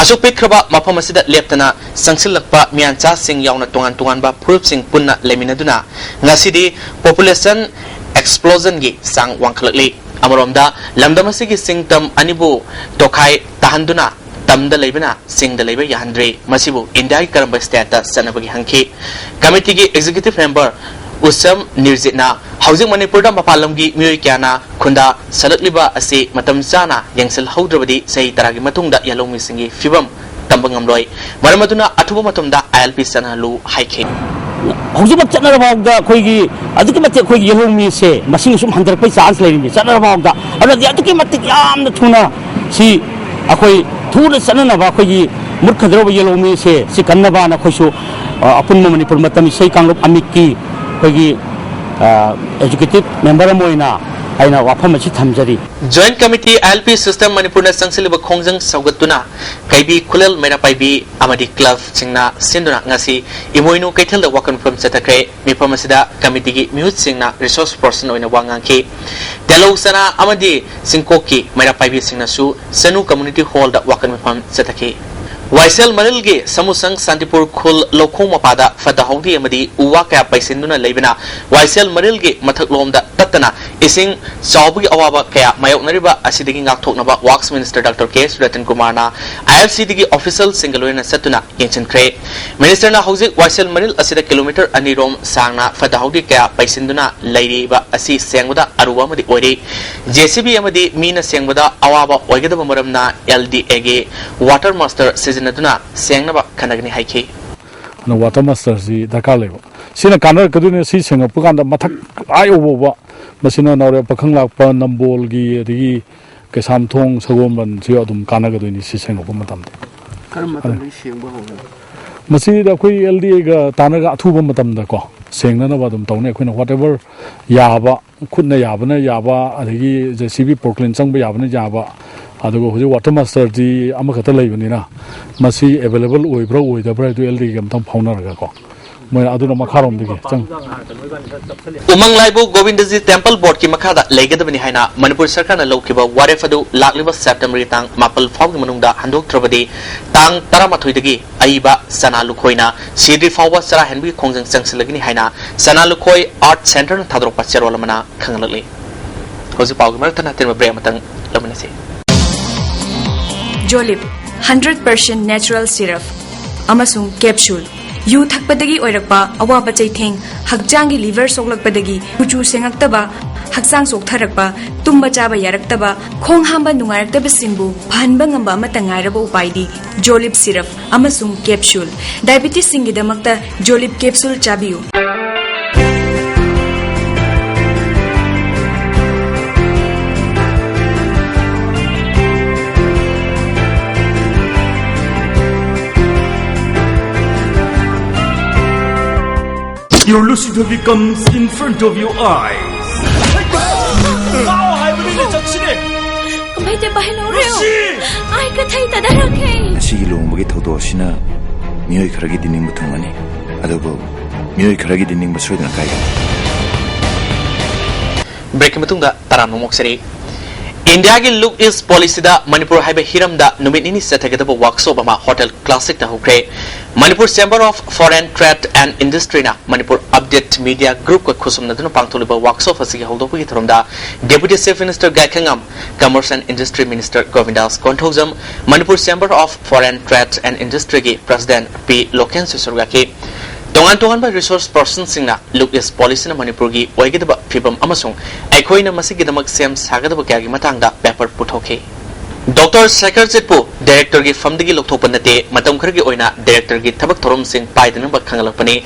ꯑꯁꯨꯛ ꯄꯤꯛꯈ꯭ꯔꯕ ꯃꯐꯝ ꯑꯁꯤꯗ ꯂꯦꯞꯇꯅ ꯆꯪꯁꯤꯜꯂꯛꯄ ꯃꯤꯌꯥꯟꯆꯥꯁꯤꯡ ꯌꯥꯎꯅ ꯇꯣꯉꯥꯟ ꯇꯣꯉꯥꯟꯕ ꯐꯨꯔꯨꯞꯁꯤꯡ ꯄꯨꯟꯅ ꯂꯩꯃꯤꯟꯅꯗꯨꯅ ꯉꯁꯤꯗꯤ population explosion ꯒꯤ ꯆꯥꯡ ꯋꯥꯡꯈꯠꯂꯛꯂꯤ꯫ ꯑꯃꯔꯣꯝꯗ ꯂꯝꯗꯝ ꯑꯁꯤꯒꯤ ꯆꯤꯡ ꯇꯝ ꯑꯅꯤꯕꯨ ꯇꯣꯈꯥꯏ ꯇꯥꯍꯟꯗꯨꯅ ꯇꯝꯗ ꯂꯩꯕꯅ ꯆꯤꯡꯗ ꯂꯩꯕ ꯌꯥꯍꯟꯗ꯭ꯔꯦ꯫ ꯃꯁꯤꯕꯨ ꯏꯟꯗꯤꯌꯥꯒꯤ ꯀꯔꯝꯕ state ꯇ ꯆꯠꯅꯕꯒꯦ ꯍꯪꯈꯤ꯫ ꯀꯃꯤꯇꯤꯒꯤ executive member ꯎꯁꯝ ꯅꯤꯔꯖꯤꯠꯅ ꯍꯧꯖꯤꯛ ꯃꯅꯤꯄꯨꯔꯗ ꯃꯄꯥꯟ ꯂꯝꯒꯤ ꯃꯤꯑꯣꯏ ꯀꯌꯥꯅ ꯈꯨꯟꯗꯥ ꯁꯜꯂꯛꯂꯤꯕ ꯑꯁꯤ ꯃꯇꯝ ꯆꯥꯅ ꯌꯦꯡꯁꯤꯜꯍꯧꯗ꯭ꯔꯕꯗꯤ ꯆꯍꯤ ꯇꯔꯥꯒꯤ ꯃꯇꯨꯡꯗ ꯌꯦꯜꯍꯧꯃꯤꯁꯤꯡꯒꯤ ꯐꯤꯕꯝ ꯇꯝꯕ ꯉꯝꯂꯣꯏ꯫ ꯃꯔꯝ ꯑꯗꯨꯅ ꯑꯊꯨꯕ ꯃꯇꯝꯗ ꯑꯥꯏ ꯑꯦꯜ ꯄꯤ ꯆꯠꯅꯍꯜꯂꯨ ꯍꯥꯏꯈꯤ꯫ ꯍꯧꯖꯤꯛꯃꯛ ꯆꯠꯅꯔꯕ ꯐꯥꯎꯗ ꯑꯩꯈꯣꯏꯒꯤ ꯑꯗꯨꯛꯀꯤ ꯃꯇꯤꯛ ꯑꯩꯈꯣꯏꯒꯤ ꯌꯦꯜꯍꯧꯃꯤꯁꯦ ꯃꯁꯤꯡ ꯁꯨꯝ ꯍꯟꯊꯔꯛꯄꯒꯤ ꯆꯥꯟꯁ ꯂꯩꯔꯤꯅꯤ꯫ ꯆꯠꯅꯔꯕ ꯐꯥꯎꯗ ꯑꯗꯨꯅꯗꯤ ꯑꯗꯨꯛꯀꯤ ꯃꯇꯤꯛ ꯌꯥꯝꯅ ꯊꯨꯅ ꯁꯤ ꯑꯩꯈꯣꯏ ꯊꯨꯅ ꯆꯠꯅꯅꯕ ꯑꯩꯈꯣꯏꯒꯤ ꯃꯨꯠꯈꯗꯧꯔꯕ ꯌꯦꯜꯍꯧꯃꯤꯁꯦ ꯁꯤ ꯀꯟꯅꯕꯅ ꯑꯩꯈꯣꯏꯁꯨ ꯑ, ꯑꯄꯨꯟꯕ ꯃꯅꯤꯄꯨꯔ ꯃꯇꯝ ꯏꯁꯩ ꯀꯥꯡꯂꯨꯞ ꯑꯃꯤꯠꯀꯤ ꯑꯩꯈꯣꯏꯒꯤ ꯑꯦꯛꯖꯤꯀ꯭ꯌꯨꯇꯤꯚ ꯃꯦꯝꯕꯔ ꯑꯃ ꯑꯣꯏꯅ ꯑꯩꯅ ꯋꯥꯐꯝ ꯑꯁꯤ ꯊꯝꯖꯔꯤ꯫ ꯖꯣꯏꯟꯠ ꯀꯃꯤꯇꯤ ꯑꯥꯏ ꯑꯦꯜ ꯄꯤ ꯁꯤꯁꯇꯦꯝ ꯃꯅꯤꯄꯨꯔꯅ ꯆꯪꯁꯤꯜꯂꯤꯕ ꯈꯣꯡꯖꯪ ꯁꯧꯒꯠꯇꯨꯅ ꯀꯩꯕꯤ ꯈꯨꯂꯦꯜ ꯃꯩꯔꯥ ꯄꯥꯏꯕꯤ ꯑꯃꯗꯤ ꯀ꯭ꯂꯕꯁꯤꯡꯅ ꯁꯤꯟꯗꯨꯅ ꯉꯁꯤ ꯏꯃꯣꯏꯅꯨ ꯀꯩꯊꯦꯜꯗ ꯋꯥꯀꯠ ꯃꯤꯐꯝ ꯆꯠꯊꯈ꯭ꯔꯦ꯫ ꯃꯤꯐꯝ ꯑꯁꯤꯗ ꯀꯃꯤꯇꯤꯒꯤ ꯃꯤꯍꯨꯠꯁꯤꯡꯅ ꯔꯤꯁꯣꯔꯁ ꯄꯔꯁꯟ ꯑꯣꯏꯅ ꯋꯥ ꯉꯥꯡꯈꯤ꯫ ꯇꯦꯂꯧ ꯆꯅꯥ ꯑꯃꯗꯤ ꯆꯤꯡꯀꯣꯛꯀꯤ ꯃꯩꯔꯥ ꯄꯥꯏꯕꯤꯁꯤꯡꯅꯁꯨ ꯆꯅꯨ ꯀꯝꯃ꯭ꯌꯨꯅꯤꯇꯤ ꯍꯣꯜꯗ ꯋꯥꯀꯠ ꯃꯤꯐꯝ ꯆꯠꯊꯈꯤ꯫ ꯋꯥꯏꯁꯦꯜ ꯃꯔꯤꯜꯒꯤ ꯁꯃꯨꯁꯪ ꯁꯥꯟꯇꯤꯄꯨꯔ ꯈꯨꯜ ꯂꯧꯈꯣꯡ ꯃꯄꯥꯗ ꯐꯠꯇ ꯍꯥꯎꯗꯤ ꯑꯃꯗꯤ ꯎ ꯋꯥ ꯀꯌꯥ ꯄꯩꯁꯤꯟꯗꯨꯅ ꯂꯩꯕꯅ ꯋꯥꯏꯁꯦꯜ ꯃꯔꯤꯜꯒꯤ ꯃꯊꯛꯂꯣꯝꯗ ꯇꯠꯇꯅ ꯏꯁꯤꯡ ꯆꯥꯎꯕꯒꯤ ꯑꯋꯥꯕ ꯀꯌꯥ ꯃꯥꯌꯣꯛꯅꯔꯤꯕ ꯑꯁꯤꯗꯒꯤ ꯉꯥꯛꯊꯣꯛꯅꯕ ꯋꯥꯔꯛꯁ ꯃꯤꯅꯤꯁꯇꯔ ꯗꯥꯛꯇꯔ ꯀꯦ ꯁꯨꯔꯦꯇꯟ ꯀꯨꯃꯥꯔꯅ ꯑꯥꯏ ꯑꯦꯐ ꯁꯤꯗꯒꯤ ꯑꯣꯐꯤꯁꯤꯌꯦꯜꯁꯤꯡꯒ ꯂꯣꯏꯅꯅ ꯆꯠꯇꯨꯅ ꯌꯦꯡꯁꯤꯟꯈ꯭ꯔꯦ꯫ ꯃꯤꯅꯤꯁꯇꯔꯅ ꯍꯧꯖꯤꯛ ꯋꯥꯏꯁꯦꯜ ꯃꯔꯤꯜ ꯑꯁꯤꯗ ꯀꯤꯂꯣꯃꯤꯇꯔ ꯑꯅꯤꯔꯣꯝ ꯁꯥꯡꯅ ꯐꯠꯇ ꯍꯥꯎꯗꯤ ꯀꯌꯥ ꯄꯩꯁꯤꯟꯗꯨꯅ ꯂꯩꯔꯤꯕ ꯑꯁꯤ ꯁꯦꯡꯕꯗ ꯑꯔꯨꯕ ꯑꯃꯗꯤ ꯑꯣꯏꯔꯤ꯫ ꯖꯦ ꯁꯤ ꯕꯤ ꯑꯃꯗꯤ ꯃꯤꯅ ꯁꯦꯡꯕꯗ ꯑꯋꯥꯕ ꯑꯣꯏꯒꯗꯕ ꯃꯔꯝꯅ ꯑꯦꯜ ꯗꯤ ꯑꯦꯒꯤ ꯋꯥꯇꯔ ꯃꯥꯁꯇꯔ ꯁꯤꯖꯤꯟꯅꯗꯨꯅ ꯁꯦꯡꯅꯕ ꯈꯟꯅꯒꯅꯤ ꯍꯥꯏꯈꯤ꯫ ꯑꯗꯨꯅ ꯋꯥꯇꯔ ꯃꯥꯁꯇꯔꯁꯤ ꯗꯔꯀꯥꯔ ꯂꯩꯕ꯫ ꯁꯤꯅ ꯀꯥꯟꯅꯔꯛꯀꯗꯣꯏꯅꯦ꯫ ꯁꯤ ꯁꯦꯡꯉꯛꯄ ꯀꯥꯟꯗ ꯃꯊꯛ ꯑꯥ ꯌꯧꯕ ꯐꯥꯎꯕ, ꯃꯁꯤꯅ ꯅꯥꯎꯔꯦꯝ ꯄꯥꯈꯪ ꯂꯥꯛꯄ, ꯅꯝꯕꯣꯜꯒꯤ, ꯑꯗꯒꯤ ꯀꯩꯁꯥꯝꯊꯣꯡ, ꯁꯒꯣꯜꯕꯟꯁꯤ ꯑꯗꯨꯝ ꯀꯥꯟꯅꯒꯗꯣꯏꯅꯤ ꯁꯤ ꯁꯦꯡꯉꯛꯄ ꯃꯇꯝꯗ꯫ ꯀꯔꯝꯕ ꯃꯇꯝꯗꯒꯤ ꯁꯦꯡꯕ ꯍꯧꯒꯅꯤ? ꯃꯁꯤꯗ ꯑꯩꯈꯣꯏ ꯑꯦꯜ ꯗꯤ ꯑꯦꯒ ꯇꯥꯟꯅꯔꯒ ꯑꯊꯨꯕ ꯃꯇꯝꯗ ꯀꯣ ꯁꯦꯡꯅꯅꯕ ꯑꯗꯨꯝ ꯇꯧꯅꯤ꯫ ꯑꯩꯈꯣꯏꯅ whatever ꯌꯥꯕ, ꯈꯨꯠꯅ ꯌꯥꯕꯅ ꯌꯥꯕ, ꯑꯗꯒꯤ ꯖꯦ ꯁꯤ ꯕꯤ ꯄꯣꯔꯀ꯭ꯂꯦꯟ ꯆꯪꯕ ꯌꯥꯕꯅ ꯌꯥꯕ, ꯑꯗꯨꯒ ꯍꯧꯖꯤꯛ ꯋꯥꯇꯔ ꯃꯥꯁꯇꯔꯗꯤ ꯑꯃꯈꯛꯇ ꯂꯩꯕꯅꯤꯅ ꯃꯁꯤ ꯑꯦꯕꯥꯏꯂꯦꯕꯜ ꯑꯣꯏꯕ꯭ꯔꯥ ꯑꯣꯏꯗꯕ꯭ꯔꯥ ꯍꯥꯏꯗꯨ ꯑꯦꯜ ꯗꯤꯒ ꯑꯝꯇꯪ ꯐꯥꯎꯅꯔꯒꯀꯣ, ꯃꯣꯏ ꯑꯗꯨꯅ ꯃꯈꯥꯔꯣꯝꯗꯒꯤ ꯆꯪ ꯎꯃꯪ ꯂꯥꯏꯕꯧ ꯒꯣꯕꯤꯟꯗꯖꯤ ꯇꯦꯝꯄꯜ ꯕꯣꯔꯗꯀꯤ ꯃꯈꯥꯗ ꯂꯩꯒꯗꯕꯅꯤ ꯍꯥꯏꯅ ꯃꯅꯤꯄꯨꯔ ꯁꯔꯀꯥꯔꯅ ꯂꯧꯈꯤꯕ ꯋꯥꯔꯦꯞ ꯑꯗꯨ ꯂꯥꯛꯂꯤꯕ ꯁꯦꯞꯇꯦꯝꯕꯔꯒꯤ ꯇꯥꯡ ꯃꯥꯄꯜ ꯐꯥꯎꯒꯤ ꯃꯅꯨꯡꯗ ꯍꯟꯗꯣꯛꯇ꯭ꯔꯕꯗꯤ ꯇꯥꯡ ꯇꯔꯥꯃꯥꯊꯣꯏꯗꯒꯤ ꯑꯏꯕ ꯆꯅꯥ ꯂꯨꯈꯣꯏꯅ ꯁꯤꯗ꯭ꯔꯤ ꯐꯥꯎꯕ ꯆꯔꯥ ꯍꯦꯟꯕꯒꯤ ꯈꯣꯡꯖꯪ ꯆꯪꯁꯤꯜꯂꯒꯅꯤ ꯍꯥꯏꯅ ꯆꯅꯥ ꯂꯨꯈꯣꯏ ꯑꯥꯔꯠ ꯁꯦꯟꯇꯔꯅ ꯊꯥꯗꯣꯔꯛꯄ ꯆꯦꯔꯣꯜ ꯑꯃꯅ ꯈꯪꯍꯜꯂꯛꯂꯤ꯫ ꯍꯧꯖꯤꯛ ꯄꯥꯎꯒꯤ ꯃꯔꯛꯇ ꯅꯠꯇꯤꯟꯕ ꯕ꯭ꯔꯦꯛ ꯑꯃꯇꯪ ꯂꯧꯃꯤꯟꯅꯁꯤ꯫ ꯖꯣꯂꯤꯞ ꯍꯟꯗ꯭ꯔꯦꯠ ꯄꯥꯔꯁꯦꯟ ꯅꯦꯆꯔꯦꯜ ꯁꯤꯔꯞ ꯑꯃꯁꯨꯡ ꯀꯦꯞꯁꯨꯜ ꯌꯨ ꯊꯛꯄꯗꯒꯤ ꯑꯣꯏꯔꯛꯄ ꯑꯋꯥꯕ ꯆꯩꯊꯦꯡ, ꯍꯛꯆꯥꯡꯒꯤ ꯂꯤꯚꯔ ꯁꯣꯛꯂꯛꯄꯗꯒꯤ ꯀꯨꯆꯨ ꯁꯦꯡꯉꯛꯇꯕ, ꯍꯛꯆꯥꯡ ꯆꯣꯛꯊꯔꯛꯄ, ꯇꯨꯝꯕ ꯆꯥꯕ ꯌꯥꯔꯛꯇꯕ, ꯈꯣꯡ ꯍꯥꯝꯕ ꯅꯨꯡꯉꯥꯏꯔꯛꯇꯕꯁꯤꯡꯕꯨ ꯐꯍꯟꯕ ꯉꯝꯕ ꯑꯃꯠꯇ ꯉꯥꯏꯔꯕ ꯎꯄꯥꯏꯗꯤ ꯖꯣꯂꯤꯞ ꯁꯤꯔꯞ ꯑꯃꯁꯨꯡ ꯀꯦꯞꯁꯨꯜ꯫ ꯗꯥꯏꯕꯤꯇꯤꯁꯁꯤꯡꯒꯤꯗꯃꯛꯇ ꯖꯣꯂꯤꯞ ꯀꯦꯞꯁꯨꯜ ꯆꯥꯕꯤꯌꯨ꯫ Your Lucy Devi comes in front of your eyes. ꯄꯥꯎ ꯍꯥꯏꯕꯅꯤꯅꯦ, ꯆꯠꯁꯤꯅꯦ꯫ ꯀꯃꯥꯏ ꯇꯧꯕ ꯍꯥꯏꯅꯣ, ꯔꯦꯑꯣ? ꯂꯨꯁꯤ! ꯑꯩ ꯀꯊꯩ ꯇꯥꯗꯔꯛꯈꯦ꯫ ꯉꯁꯤꯒꯤ ꯂꯨꯍꯣꯡꯕꯒꯤ ꯊꯧꯗꯣꯛ ꯑꯁꯤꯅ ꯃꯤꯑꯣꯏ ꯈꯔꯒꯤꯗꯤ ꯅꯤꯡꯕ ꯊꯨꯡꯒꯅꯤ, ꯑꯗꯨꯕꯨ ꯃꯤꯑꯣꯏ ꯈꯔꯒꯤꯗꯤ ꯅꯤꯡꯕ ꯁꯣꯏꯗꯅ ꯀꯥꯏꯒꯅꯤ꯫ ꯕ꯭ꯔꯦꯛꯀꯤ ꯃꯇꯨꯡꯗ ꯇꯔꯥꯝꯅ ꯑꯃꯨꯛ ꯁꯤꯔꯤ꯫ ꯏꯟꯗꯤꯌꯥꯒꯤ ꯂꯨꯛ ꯏꯁ ꯄꯣꯂꯤꯁꯤꯗ ꯃꯅꯤꯄꯨꯔ ꯍꯥꯏꯕ ꯍꯤꯔꯝꯗ ꯅꯨꯃꯤꯠ ꯅꯤꯅꯤ ꯆꯠꯊꯒꯗꯕ ꯋꯥꯛꯁꯣꯞ ꯑꯃ ꯍꯣꯇꯦꯜ ꯀ꯭ꯂꯥꯁꯤꯛꯇ ꯍꯧꯈ꯭ꯔꯦ꯫ Manipur chamber of foreign trade and ꯏꯟꯗꯁꯇ꯭ꯔꯤꯅ ꯃꯅꯤꯄꯨꯔ ꯑꯞꯗꯦꯠ ꯃꯤꯗꯤꯌꯥ ꯒ꯭ꯔꯨꯞꯀ ꯈꯨꯠꯁꯝꯅꯗꯨꯅ ꯄꯥꯡꯊꯣꯛꯂꯤꯕ ꯋꯥꯛꯁꯣꯞ ꯑꯁꯤꯒꯤ ꯍꯧꯗꯣꯛꯄꯒꯤ ꯊꯧꯔꯝꯗ deputy chief minister Gaikhangam, commerce and industry minister Govindas Konthoujam, Manipur chamber of foreign trade and ꯏꯟꯗꯁꯇ꯭ꯔꯤꯒꯤ ꯄ꯭ꯔꯁꯤꯗꯦꯟꯠ ꯄꯤ ꯂꯣꯀꯦꯟꯁꯨ ꯁꯔꯨꯛ ꯌꯥꯈꯤ꯫ ꯇꯣꯉꯥꯟ ꯇꯣꯉꯥꯟꯕ ꯔꯤꯁꯣꯔꯁ ꯄꯔꯁꯟꯁꯤꯡꯅ ꯂꯨꯛ ꯏꯁ ꯄꯣꯂꯤꯁꯤꯅ ꯃꯅꯤꯄꯨꯔꯒꯤ ꯑꯣꯏꯒꯗꯕ ꯐꯤꯕꯝ ꯑꯃꯁꯨꯡ ꯑꯩꯈꯣꯏꯅ ꯃꯁꯤꯒꯤꯗꯃꯛ ꯁꯦꯝ ꯁꯥꯒꯗꯕ ꯀꯌꯥꯒꯤ ꯃꯇꯥꯡꯗ ꯄꯦꯄꯔ ꯄꯨꯊꯣꯛꯈꯤ꯫ ꯗꯣꯛꯇꯔ ꯁꯦꯈꯔꯖꯤꯠꯄꯨ ꯗꯥꯏꯔꯦꯛꯇꯔꯒꯤ ꯐꯝꯗꯒꯤ ꯂꯧꯊꯣꯛꯄ ꯅꯠꯇꯦ, ꯃꯇꯝ ꯈꯔꯒꯤ ꯑꯣꯏꯅ ꯗꯥꯏꯔꯦꯛꯇꯔꯒꯤ ꯊꯕꯛ ꯊꯧꯔꯝꯁꯤꯡ ꯄꯥꯏꯗꯅꯕ ꯈꯪꯍꯜꯂꯛꯄꯅꯤ꯫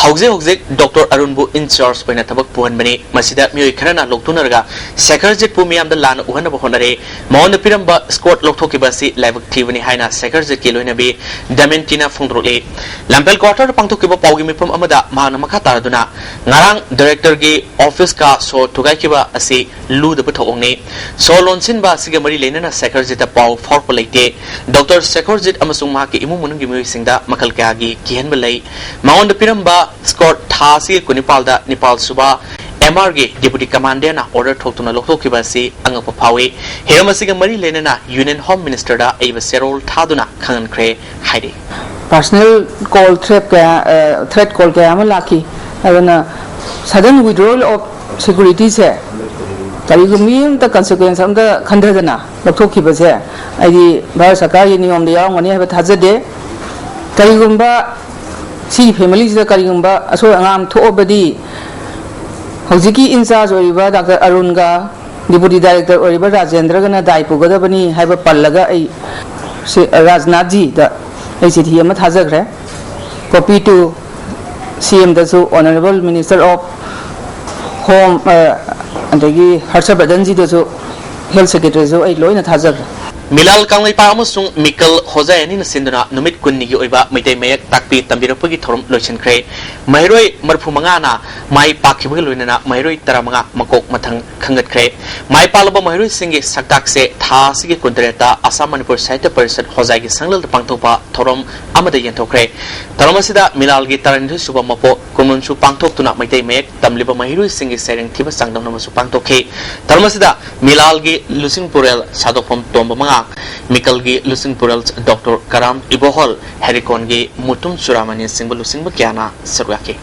ꯍꯧꯖꯤꯛ ꯍꯧꯖꯤꯛ ꯗꯣꯛꯇꯔ ꯑꯔꯨꯟꯕꯨ ꯏꯟ ꯆꯥꯔꯖ ꯑꯣꯏꯅ ꯊꯕꯛ ꯄꯨꯍꯟꯕꯅꯤ꯫ ꯃꯁꯤꯗ ꯃꯤꯑꯣꯏ ꯈꯔꯅ ꯂꯧꯊꯣꯛꯅꯔꯒ ꯁꯦꯈꯔꯖꯤꯠꯄꯨ ꯃꯤꯌꯥꯝꯗ ꯂꯥꯟꯅ ꯎꯍꯟꯅꯕ ꯍꯣꯠꯅꯔꯦ꯫ ꯃꯉꯣꯟꯗ ꯄꯤꯔꯝꯕ ꯁ꯭ꯀꯣꯔꯠ ꯂꯧꯊꯣꯛꯈꯤꯕ ꯑꯁꯤ ꯂꯥꯏꯕꯛ ꯊꯤꯕꯅꯤ ꯍꯥꯏꯅ ꯁꯦꯈꯔꯖꯤꯠꯀꯤ ꯂꯣꯏꯅꯕꯤ ꯗꯃꯦꯟꯇꯤꯅ ꯐꯣꯡꯗꯣꯔꯛꯂꯤ꯫ ꯂꯝꯐꯦꯜ ꯀ꯭ꯋꯥꯇꯔꯗ ꯄꯥꯡꯊꯣꯛꯈꯤꯕ ꯄꯥꯎꯒꯤ ꯃꯤꯐꯝ ꯑꯃꯗ ꯃꯍꯥꯛꯅ ꯃꯈꯥ ꯇꯥꯔꯗꯨꯅ, ꯉꯔꯥꯡ ꯗꯥꯏꯔꯦꯛꯇꯔꯒꯤ ꯑꯣꯐꯤꯁꯀ ꯁꯣ ꯊꯨꯒꯥꯏꯈꯤꯕ ꯑꯁꯤ ꯂꯨꯗꯕ ꯊꯧꯑꯣꯡꯅꯤ꯫ ꯁꯣ ꯂꯣꯟꯁꯤꯟꯕ ꯑꯁꯤꯒ ꯃꯔꯤ ꯂꯩꯅꯅ ꯁꯦꯈꯔꯖꯤꯠꯇ ꯄꯥꯎ ꯐꯥꯎꯔꯛꯄ ꯂꯩꯇꯦ꯫ ꯗꯣꯛꯇꯔ ꯁꯦꯈꯔꯖꯤꯠ ꯑꯃꯁꯨꯡ ꯃꯍꯥꯛꯀꯤ ꯏꯃꯨꯡ ꯃꯅꯨꯡꯒꯤ ꯃꯤꯑꯣꯏꯁꯤꯡꯗ ꯃꯈꯜ ꯀꯌꯥꯒꯤ ꯀꯤꯍꯟꯕ ꯂꯩ꯫ ꯃꯉꯣꯟꯗ ꯄꯤꯔꯝꯕ ꯁ꯭ꯀꯣꯔꯠ ꯊꯥ ꯑꯁꯤꯒꯤ ꯀꯨꯟꯅꯤꯄꯥꯜꯗ ꯅꯤꯄꯥꯜ ꯁꯨꯕ ꯑꯦꯝ ꯑꯥꯔꯒꯤ ꯗꯤꯄꯨꯇꯤ ꯀꯃꯥꯟꯗꯦꯟꯅ ꯑꯣꯔꯗꯔ ꯊꯣꯛꯇꯨꯅ ꯂꯧꯊꯣꯛꯈꯤꯕ ꯑꯁꯤ ꯑꯉꯛꯄ ꯐꯥꯎꯏ꯫ ꯍꯤꯔꯝ ꯑꯁꯤꯒ ꯃꯔꯤ ꯂꯩꯅꯅ ꯌꯨꯅꯤꯌꯟ ꯍꯣꯝ ꯃꯤꯅꯤꯁꯇꯔꯗ ꯑꯏꯕ ꯆꯦꯔꯣꯜ ꯊꯥꯗꯨꯅ ꯈꯪꯍꯟꯈ꯭ꯔꯦ ꯍꯥꯏꯔꯤ꯫ Personal call threat ꯀꯌꯥ, ꯑ, threat call ꯀꯌꯥ ꯑꯃ ꯂꯥꯛꯈꯤ꯫ ꯑꯗꯨꯅ sudden withdrawal of securityꯁꯦ ꯀꯔꯤꯒꯨꯝꯕ ꯃꯤ ꯑꯃꯇ consequence ꯑꯃꯇ ꯈꯟꯊꯗꯅ ꯂꯧꯊꯣꯛꯈꯤꯕꯁꯦ ꯑꯩꯗꯤ ꯚꯥꯔꯠ ꯁꯔꯀꯥꯔꯒꯤ ꯅꯤꯌꯣꯝꯗ ꯌꯥꯎꯔꯝꯒꯅꯤ ꯍꯥꯏꯕ ꯊꯥꯖꯗꯦ꯫ ꯀꯔꯤꯒꯨꯝꯕ ꯁꯤꯒꯤ ꯐꯦꯃꯤꯂꯤꯁꯤꯗ ꯀꯔꯤꯒꯨꯝꯕ ꯑꯁꯣꯏ ꯑꯉꯥꯝ ꯊꯣꯛꯑꯕꯗꯤ ꯍꯧꯖꯤꯛꯀꯤ ꯏꯟꯆꯥꯔꯖ ꯑꯣꯏꯔꯤꯕ ꯗꯥꯛꯇꯔ ꯑꯔꯨꯟꯒ ꯗꯤꯄꯨꯇꯤ ꯗꯥꯏꯔꯦꯛꯇꯔ ꯑꯣꯏꯔꯤꯕ ꯔꯥꯖꯦꯟꯗ꯭ꯔꯒꯅ ꯗꯥꯏ ꯄꯨꯒꯗꯕꯅꯤ ꯍꯥꯏꯕ ꯄꯜꯂꯒ ꯑꯩ ꯁꯤ ꯔꯥꯖꯅꯥꯊꯖꯤꯗ ꯑꯩ ꯆꯤꯊꯤ ꯑꯃ ꯊꯥꯖꯈ꯭ꯔꯦ꯫ Copy to C M ꯗꯁꯨ, Honourable Minister of Home, ꯑ, ꯑꯗꯒꯤ ꯍꯔꯁꯕꯔꯙꯟꯖꯤꯗꯁꯨ, ꯍꯦꯜꯊ ꯁꯦꯀ꯭ꯔꯦꯇꯔꯤꯁꯨ ꯑꯩ ꯂꯣꯏꯅ ꯊꯥꯖꯈ꯭ꯔꯦ꯫ ꯃꯤꯂꯥꯜ ꯀꯪꯂꯩꯄꯥꯛ ꯑꯃꯁꯨꯡ ꯃꯤꯀꯜ ꯍꯣꯖꯥꯏ ꯑꯅꯤꯅ ꯁꯤꯟꯗꯨꯅ ꯅꯨꯃꯤꯠ ꯀꯨꯟꯅꯤꯒꯤ ꯑꯣꯏꯕ ꯃꯩꯇꯩ ꯃꯌꯦꯛ ꯇꯥꯛꯄꯤ ꯇꯝꯕꯤꯔꯛꯄꯒꯤ ꯊꯧꯔꯝ ꯂꯣꯏꯁꯤꯟꯈ꯭ꯔꯦ꯫ ꯃꯍꯩꯔꯣꯏ ꯃꯔꯤꯐꯨ ꯃꯉꯥꯅ ꯃꯥꯏ ꯄꯥꯛꯈꯤꯕꯒ ꯂꯣꯏꯅꯅ ꯃꯍꯩꯔꯣꯏ ꯇꯔꯥꯃꯉꯥ ꯃꯀꯣꯛ ꯃꯊꯪ ꯈꯪꯒꯠꯈ꯭ꯔꯦ꯫ ꯃꯥꯏ ꯄꯥꯛꯂꯕ ꯃꯍꯩꯔꯣꯏꯁꯤꯡꯒꯤ ꯁꯛꯇꯥꯛꯁꯦ ꯊꯥ ꯑꯁꯤꯒꯤ ꯀꯨꯟꯇꯔꯦꯠꯇ ꯑꯁꯥꯝ ꯃꯅꯤꯄꯨꯔ ꯁꯥꯍꯤꯇ꯭ꯌ ꯄꯔꯤꯁꯠ ꯍꯣꯖꯥꯏꯒꯤ ꯁꯪꯂꯦꯜꯗ ꯄꯥꯡꯊꯣꯛꯄ ꯊꯧꯔꯝ ꯑꯃꯗ ꯌꯦꯟꯊꯣꯛꯈ꯭ꯔꯦ꯫ ꯊꯧꯔꯝ ꯑꯁꯤꯗ ꯃꯤꯂꯥꯜꯒꯤ ꯇꯔꯥꯅꯤꯊꯣꯏ ꯁꯨꯕ ꯃꯄꯣꯛ ꯀꯨꯝꯑꯣꯟꯁꯨ ꯄꯥꯡꯊꯣꯛꯇꯨꯅ ꯃꯩꯇꯩ ꯃꯌꯦꯛ ꯇꯝꯂꯤꯕ ꯃꯍꯩꯔꯣꯏꯁꯤꯡꯒꯤ ꯁꯩꯔꯦꯡ ꯊꯤꯕ ꯆꯥꯡꯗꯝꯅꯕꯁꯨ ꯄꯥꯡꯊꯣꯛꯈꯤ꯫ ꯊꯧꯔꯝ ꯑꯁꯤꯗ ꯃꯤꯂꯥꯜꯒꯤ ꯂꯨꯆꯤꯡꯄꯨꯔꯦꯜ ꯁꯥꯗꯣꯛꯐꯝ ꯇꯣꯝꯕ ꯃꯉꯥ, ꯃꯤꯀꯜꯒꯤ ꯂꯨꯆꯤꯡꯄꯨꯔꯦꯜ ꯗꯣꯛꯇꯔ ꯀꯔꯥꯝ ꯏꯕꯣꯍꯣꯜ, ꯍꯦꯔꯤꯀꯣꯟꯒꯤ ꯃꯨꯇꯨꯝ ꯆꯨꯔꯥꯃꯅꯤꯅꯆꯤꯡꯕ ꯂꯨꯆꯤꯡꯕ ꯀꯌꯥꯅ ꯁꯔꯨꯛ ꯌꯥꯈꯤ꯫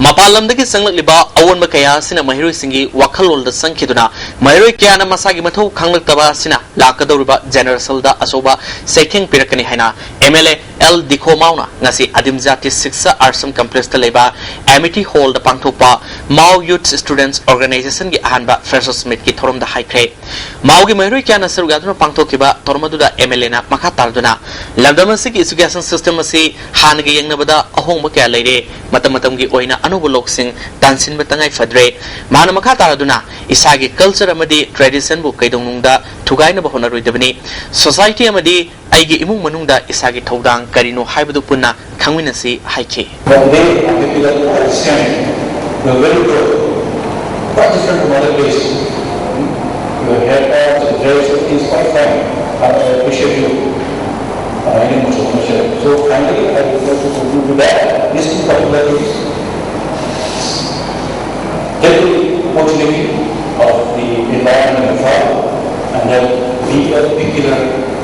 ꯃꯄꯥꯟ ꯂꯝꯗꯒꯤ ꯆꯪꯂꯛꯂꯤꯕ ꯑꯑꯣꯟꯕ ꯀꯌꯥ ꯑꯁꯤꯅ ꯃꯍꯩꯔꯣꯏꯁꯤꯡꯒꯤ ꯋꯥꯈꯜꯂꯣꯟꯗ ꯆꯪꯈꯤꯗꯨꯅ ꯃꯍꯩꯔꯣꯏ ꯀꯌꯥꯅ ꯃꯁꯥꯒꯤ ꯃꯊꯧ ꯈꯪꯂꯛꯇꯕ ꯑꯁꯤꯅ ꯂꯥꯛꯀꯗꯧꯔꯤꯕ ꯖꯦꯅꯦꯔꯦꯁꯟꯗ ꯑꯆꯧꯕ ꯆꯩꯊꯦꯡ ꯄꯤꯔꯛꯀꯅꯤ ꯍꯥꯏꯅ M L A ꯑꯦꯜ ꯗꯤꯈꯣ ꯃꯥꯎꯅ ꯉꯁꯤ ꯑꯗꯤꯝ ꯖꯥꯇꯤ ꯁꯤꯛꯁꯥ ꯑꯥꯁ꯭ꯔꯝ ꯀꯝꯄ꯭ꯂꯦꯛꯁꯇ ꯂꯩꯕ ꯑꯦꯃꯤꯇꯤ ꯍꯣꯜꯗ ꯄꯥꯡꯊꯣꯛꯄ ꯃꯥꯎ ꯌꯨꯊ ꯁ꯭ꯇꯨꯗꯦꯟꯠꯁ ꯑꯣꯔꯒꯅꯥꯏꯖꯦꯁꯟꯒꯤ ꯑꯍꯥꯟꯕ ꯐ꯭ꯔꯦꯁꯔꯁ ꯃꯤꯠꯀꯤ ꯊꯧꯔꯝꯗ ꯍꯥꯏꯈ꯭ꯔꯦ꯫ ꯃꯥꯎꯒꯤ ꯃꯍꯩꯔꯣꯏ ꯀꯌꯥꯅ ꯁꯔꯨꯛ ꯌꯥꯗꯨꯅ ꯄꯥꯡꯊꯣꯛꯈꯤꯕ ꯊꯧꯔꯝ ꯑꯗꯨꯗ M L A ꯅ ꯃꯈꯥ ꯇꯥꯔꯗꯨꯅ ꯂꯝꯗꯝ ꯑꯁꯤꯒꯤ ꯑꯦꯖꯨꯀꯦꯁꯟ ꯁꯤꯁꯇꯦꯝ ꯑꯁꯤ ꯍꯥꯟꯅꯒ ꯌꯦꯡꯅꯕꯗ ꯑꯍꯣꯡꯕ ꯀꯌꯥ ꯂꯩꯔꯦ, ꯃꯇꯝ ꯃꯇꯝꯒꯤ ꯑꯣꯏꯅ ꯑꯅꯧꯕ ꯂꯣꯛꯁꯤꯡ ꯇꯥꯟꯁꯤꯟꯕ ꯇꯉꯥꯏ ꯐꯗ꯭ꯔꯦ꯫ ꯃꯍꯥꯛꯅ ꯃꯈꯥ ꯇꯥꯔꯗꯨꯅ ꯏꯁꯥꯒꯤ ꯀꯜꯆꯔ ꯑꯃꯗꯤ ꯇ꯭ꯔꯦꯗꯤꯁꯟꯕꯨ ꯀꯩꯗꯧꯅꯨꯡꯗ ꯊꯨꯒꯥꯏꯅꯕ ꯍꯣꯠꯅꯔꯣꯏꯗꯕꯅꯤ꯫ ꯁꯣꯁꯥꯏꯇꯤ ꯑꯃꯗꯤ ꯑꯩꯒꯤ ꯏꯃꯨꯡ ꯃꯅꯨꯡꯗ ꯏꯁꯥꯒꯤ ꯊꯧꯗꯥꯡ ꯀꯔꯤꯅꯣ ꯍꯥꯏꯕꯗꯨ ꯄꯨꯟꯅ ꯈꯪꯃꯤꯟꯅꯁꯤ ꯍꯥꯏꯈꯤ꯫ From there, I picked up a Christian, a very good, quite different from other place. Your haircut, your dress, everything is quite fine. I appreciate you. Uh, in a mutual friendship. So finally, I would like to conclude with that. These two particular things. Take the opportunity of the environment and fun, and then be a peculiar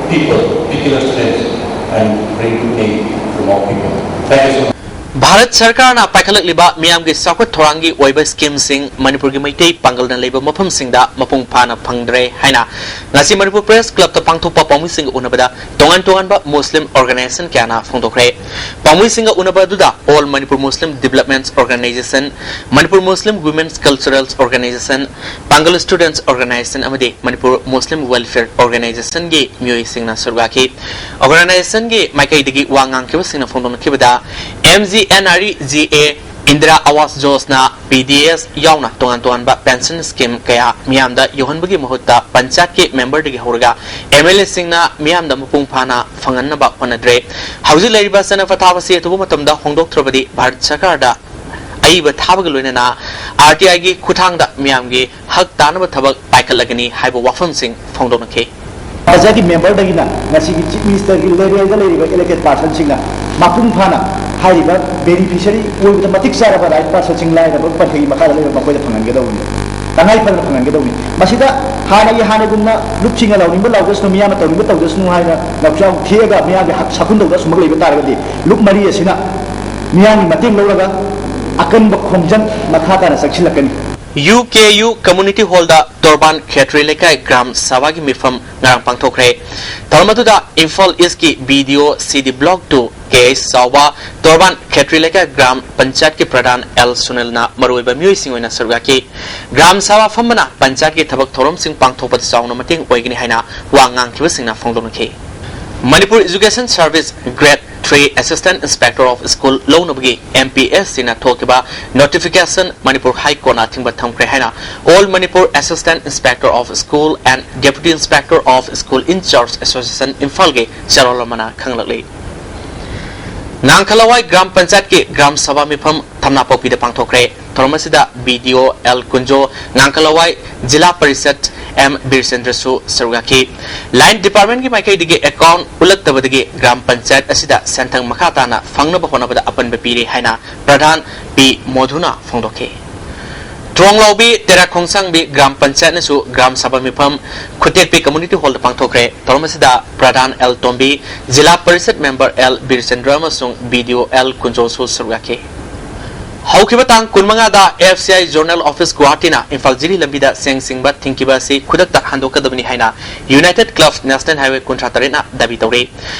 people, peculiar students, and bring a to more people. Thank you so much. Bharat ꯁꯔꯀꯥꯔꯅ ꯄꯥꯏꯈꯠꯂꯛꯂꯤꯕ ꯃꯤꯌꯥꯝꯒꯤ ꯆꯥꯎꯈꯠ ꯊꯧꯔꯥꯡꯒꯤ ꯑꯣꯏꯕ ꯁ꯭ꯀꯤꯝꯁꯤꯡ ꯃꯅꯤꯄꯨꯔꯒꯤ ꯃꯩꯇꯩ ꯄꯥꯡꯒꯜꯅ ꯂꯩꯕ ꯃꯐꯝꯁꯤꯡꯗ ꯃꯄꯨꯡ ꯐꯥꯅ ꯐꯪꯗ꯭ꯔꯦ ꯍꯥꯏꯅ ꯉꯁꯤ ꯃꯅꯤꯄꯨꯔ ꯄ꯭ꯔꯦꯁ ꯀ꯭ꯂꯕꯇ ꯄꯥꯡꯊꯣꯛꯄ ꯄꯥꯎꯃꯤꯁꯤꯡꯒ ꯎꯅꯕꯗ ꯇꯣꯉꯥꯟ ꯇꯣꯉꯥꯟꯕ ꯃꯨꯁꯂꯤꯝ ꯑꯣꯔꯒꯅꯥꯏꯖꯦꯁꯟ ꯀꯌꯥꯅ ꯐꯣꯡꯗꯣꯛꯈ꯭ꯔꯦ꯫ ꯄꯥꯎꯃꯤꯁꯤꯡꯒ ꯎꯅꯕ ꯑꯗꯨꯗ All Manipur Muslim Development Organization, Manipur Muslim Women's Cultural Organization, Pangal Students Organization ꯑꯃꯗꯤ ꯃꯅꯤꯄꯨꯔ ꯃꯨꯁꯂꯤꯝ ꯋꯦꯜꯐꯤꯌꯔ ꯑꯣꯔꯒꯅꯥꯏꯖꯦꯁꯟꯒꯤ ꯃꯤꯑꯣꯏꯁꯤꯡꯅ ꯁꯔꯨꯛ ꯌꯥꯈꯤ꯫ ꯑꯣꯔꯒꯅꯥꯏꯖꯦꯁꯟꯒꯤ ꯃꯥꯏꯀꯩꯗꯒꯤ ꯋꯥ ꯉꯥꯡꯈꯤꯕꯁꯤꯡꯅ ꯐꯣꯡꯗꯣꯛꯅꯈꯤꯕꯗ, M G N R E G A, Indira Awas Yojana, P D S ꯌꯥꯎꯅ ꯇꯣꯉꯥꯟ ꯇꯣꯉꯥꯟꯕ ꯄꯦꯟꯁꯟ ꯁ꯭ꯀꯤꯝ ꯀꯌꯥ ꯃꯤꯌꯥꯝꯗ ꯌꯧꯍꯟꯕꯒꯤ ꯃꯍꯨꯠꯇ ꯄꯟꯆꯥꯌꯠꯀꯤ ꯃꯦꯝꯕꯔꯗꯒꯤ ꯍꯧꯔꯒ M L A ꯁꯤꯡꯅ ꯃꯤꯌꯥꯝꯗ ꯃꯄꯨꯡ ꯐꯥꯅ ꯐꯪꯍꯟꯅꯕ ꯍꯣꯠꯅꯗ꯭ꯔꯦ꯫ ꯍꯧꯖꯤꯛ ꯂꯩꯔꯤꯕ ꯆꯠꯅ ꯄꯊꯥꯞ ꯑꯁꯤ ꯑꯊꯨꯕ ꯃꯇꯝꯗ ꯍꯣꯡꯗꯣꯛꯇ꯭ꯔꯕꯗꯤ ꯚꯥꯔꯠ ꯁꯔꯀꯥꯔꯗ ꯑꯏꯕ ꯊꯥꯕꯒ ꯂꯣꯏꯅꯅ R T I ꯒꯤ ꯈꯨꯠꯊꯥꯡꯗ ꯃꯤꯌꯥꯝꯒꯤ ꯍꯛ ꯇꯥꯅꯕ ꯊꯕꯛ ꯄꯥꯏꯈꯠꯂꯒꯅꯤ ꯍꯥꯏꯕ ꯋꯥꯐꯝꯁꯤꯡ ꯐꯣꯡꯗꯣꯛꯅꯈꯤ꯫ ꯄꯟꯆꯥꯌꯠꯀꯤ ꯃꯦꯝꯕꯔꯗꯒꯤꯅ ꯉꯁꯤꯒꯤ ꯆꯤꯐ ꯃꯤꯅꯤꯁꯇꯔꯒꯤ ꯂꯦꯚꯦꯜꯗ ꯂꯩꯔꯤꯕ ꯏꯂꯦꯛꯇꯦꯗ ꯄꯥꯔꯁꯟꯁꯤꯡꯅ ꯃꯄꯨꯡ ꯐꯥꯅ ꯍꯥꯏꯔꯤꯕ ꯕꯦꯅꯤꯐꯤꯁꯔꯤ ꯑꯣꯏꯕꯗ ꯃꯇꯤꯛ ꯆꯥꯔꯕ ꯔꯥꯏꯠ ꯄꯥꯔꯁꯟꯁꯤꯡ ꯂꯥꯏꯔꯕ ꯄꯟꯊꯩꯒꯤ ꯃꯈꯥꯗ ꯂꯩꯕ ꯃꯈꯣꯏꯗ ꯐꯪꯍꯟꯒꯗꯧꯕꯅꯤ, ꯇꯉꯥꯏ ꯐꯗꯅ ꯐꯪꯍꯟꯒꯗꯧꯕꯅꯤ꯫ ꯃꯁꯤꯗ ꯍꯥꯟꯅꯒꯤ ꯍꯥꯟꯅꯒꯨꯝꯅ ꯂꯨꯞꯁꯤꯡꯅ ꯂꯥꯎꯅꯤꯡꯕ ꯂꯥꯎꯖꯁꯅꯨ, ꯃꯤꯌꯥꯝꯅ ꯇꯧꯅꯤꯡꯕ ꯇꯧꯖꯁꯅꯨ ꯍꯥꯏꯅ ꯂꯧꯆꯥꯎ ꯊꯦꯛꯑꯒ ꯃꯤꯌꯥꯝꯒꯤ ꯍꯛ ꯁꯥꯈꯨꯟꯗꯧꯗ ꯑꯁꯨꯝꯕ ꯂꯩꯕ ꯇꯥꯔꯒꯗꯤ ꯂꯨꯞ ꯃꯔꯤ ꯑꯁꯤꯅ ꯃꯤꯌꯥꯝꯒꯤ ꯃꯇꯦꯡ ꯂꯧꯔꯒ ꯑꯀꯟꯕ ꯈꯣꯡꯖꯪ ꯃꯈꯥ ꯇꯥꯅ ꯆꯪꯁꯤꯜꯂꯛꯀꯅꯤ꯫ U K U Community Hallꯗ ꯇꯣꯔꯕꯥꯟ ꯈꯦꯇ꯭ꯔꯤ ꯂꯩꯀꯥꯏ ꯒ꯭ꯔꯥꯝ ꯁꯚꯥꯒꯤ ꯃꯤꯐꯝ ꯉꯔꯥꯡ ꯄꯥꯡꯊꯣꯛꯈ꯭ꯔꯦ꯫ ꯊꯧꯔꯝ ꯑꯗꯨꯗ ꯏꯝꯐꯥꯜ ꯏꯁꯀꯤ B D O C D Block two K H ꯆꯥꯎꯕ, ꯇꯣꯔꯕꯥꯟ ꯈꯦꯇ꯭ꯔꯤ ꯂꯩꯀꯥꯏ ꯒ꯭ꯔꯥꯝ ꯄꯟꯆꯥꯌꯠꯀꯤ ꯄ꯭ꯔꯙꯥꯟ ꯑꯦꯜ ꯁꯨꯅꯤꯜꯅ ꯃꯔꯨꯑꯣꯏꯕ ꯃꯤꯑꯣꯏꯁꯤꯡ ꯑꯣꯏꯅ ꯁꯔꯨꯛ ꯌꯥꯈꯤ꯫ ꯒ꯭ꯔꯥꯝ ꯁꯚꯥ ꯐꯝꯕꯅ ꯄꯟꯆꯥꯌꯠꯀꯤ ꯊꯕꯛ ꯊꯧꯔꯝꯁꯤꯡ ꯄꯥꯡꯊꯣꯛꯄꯗ ꯆꯥꯎꯅ ꯃꯇꯦꯡ ꯑꯣꯏꯒꯅꯤ ꯍꯥꯏꯅ ꯋꯥ ꯉꯥꯡꯈꯤꯕꯁꯤꯡꯅ ꯐꯣꯡꯗꯣꯛꯅꯈꯤ꯫ Manipur Education Service Grade three Assistant Inspector of School ꯂꯧꯅꯕꯒꯤ M P S Cꯅ ꯊꯣꯛꯈꯤꯕ notification ꯃꯅꯤꯄꯨꯔ ꯍꯥꯏ ꯀꯣꯔꯠꯅ ꯑꯊꯤꯡꯕ ꯊꯝꯈ꯭ꯔꯦ ꯍꯥꯏꯅ All Manipur Assistant Inspector of School and Deputy Inspector of School in Charge Association ꯏꯝꯐꯥꯜꯒꯤ ꯆꯦꯔꯣꯜ ꯑꯃꯅ ꯈꯪꯂꯛꯂꯤ꯫ ꯉꯥꯡꯈꯂꯋꯥꯏ ꯒ꯭ꯔꯥꯝ ꯄꯟꯆꯥꯌꯠꯀꯤ ꯒ꯭ꯔꯥꯝ ꯁꯚꯥ ꯃꯤꯐꯝ ꯊꯝꯅꯥꯄꯣꯛꯄꯤꯗ ꯄꯥꯡꯊꯣꯛꯈ꯭ꯔꯦ꯫ ꯊꯧꯔꯝ ꯑꯁꯤꯗ B D O L Kunjo, ꯉꯥꯡꯈꯂꯋꯥꯏ ꯖꯤꯂꯥ ꯄꯔꯤꯁꯠ ꯑꯦꯝ ꯕꯤꯔꯆꯟꯗ꯭ꯔꯁꯨ ꯁꯔꯨꯛ ꯌꯥꯈꯤ꯫ Line Departmentꯀꯤ ꯃꯥꯏꯀꯩꯗꯒꯤ account ꯎꯠꯂꯛꯇꯕꯗꯒꯤ ꯒ꯭ꯔꯥꯝ ꯄꯟꯆꯥꯌꯠ ꯑꯁꯤꯗ ꯁꯦꯟꯊꯪ ꯃꯈꯥ ꯇꯥꯅ ꯐꯪꯅꯕ ꯍꯣꯠꯅꯕꯗ ꯑꯄꯟꯕ ꯄꯤꯔꯦ ꯍꯥꯏꯅ ꯄ꯭ꯔꯙꯥꯟ ꯄꯤ ꯃꯣꯙꯨꯅ ꯐꯣꯡꯗꯣꯛꯈꯤ꯫ ꯇ꯭ꯔꯣꯡꯂꯥꯎꯕꯤ ꯇꯦꯔꯥ ꯈꯣꯡꯁꯥꯡꯕꯤ ꯒ꯭ꯔꯥꯝ ꯄꯟꯆꯥꯌꯠꯅꯁꯨ ꯒ꯭ꯔꯥꯝ ꯁꯚꯥ ꯃꯤꯐꯝ ꯈꯨꯇꯦꯛꯄꯤ ꯀꯝꯃꯨꯅꯤꯇꯤ ꯍꯣꯜꯗ ꯄꯥꯡꯊꯣꯛꯈ꯭ꯔꯦ꯫ ꯊꯧꯔꯝ ꯑꯁꯤꯗ ꯄ꯭ꯔꯙꯥꯟ ꯑꯦꯜ ꯇꯣꯝꯕꯤ, ꯖꯤꯂꯥ ꯄꯔꯤꯁꯠ ꯃꯦꯝꯕꯔ ꯑꯦꯜ ꯕꯤꯔꯆꯟꯗ꯭ꯔ ꯑꯃꯁꯨꯡ ꯕꯤ ꯗꯤ ꯑꯣ ꯑꯦꯜ ꯀꯨꯟꯖꯣꯜꯁꯨ ꯁꯔꯨꯛ ꯌꯥꯈꯤ꯫ ꯍꯧꯈꯤꯕ ꯇꯥꯡ ꯀꯨꯟꯃꯉꯥꯗ F C I zonal office ꯒꯨꯋꯥꯍꯥꯇꯤꯅ ꯏꯝꯐꯥꯜ ꯖꯤꯔꯤ ꯂꯝꯕꯤꯗ ꯆꯦꯡ ꯆꯤꯡꯕ ꯊꯤꯡꯈꯤꯕ ꯑꯁꯤ ꯈꯨꯗꯛꯇ ꯍꯟꯗꯣꯛꯀꯗꯕꯅꯤ ꯍꯥꯏꯅ ꯌꯨꯅꯥꯏꯇꯦꯗ ꯀ꯭ꯂꯕ ꯅꯦꯁꯅꯦꯜ ꯍꯥꯏꯋꯦ ꯀꯨꯟꯊ꯭ꯔꯥ ꯇꯔꯦꯠꯅ ꯗꯥꯕꯤ ꯇꯧꯔꯤ꯫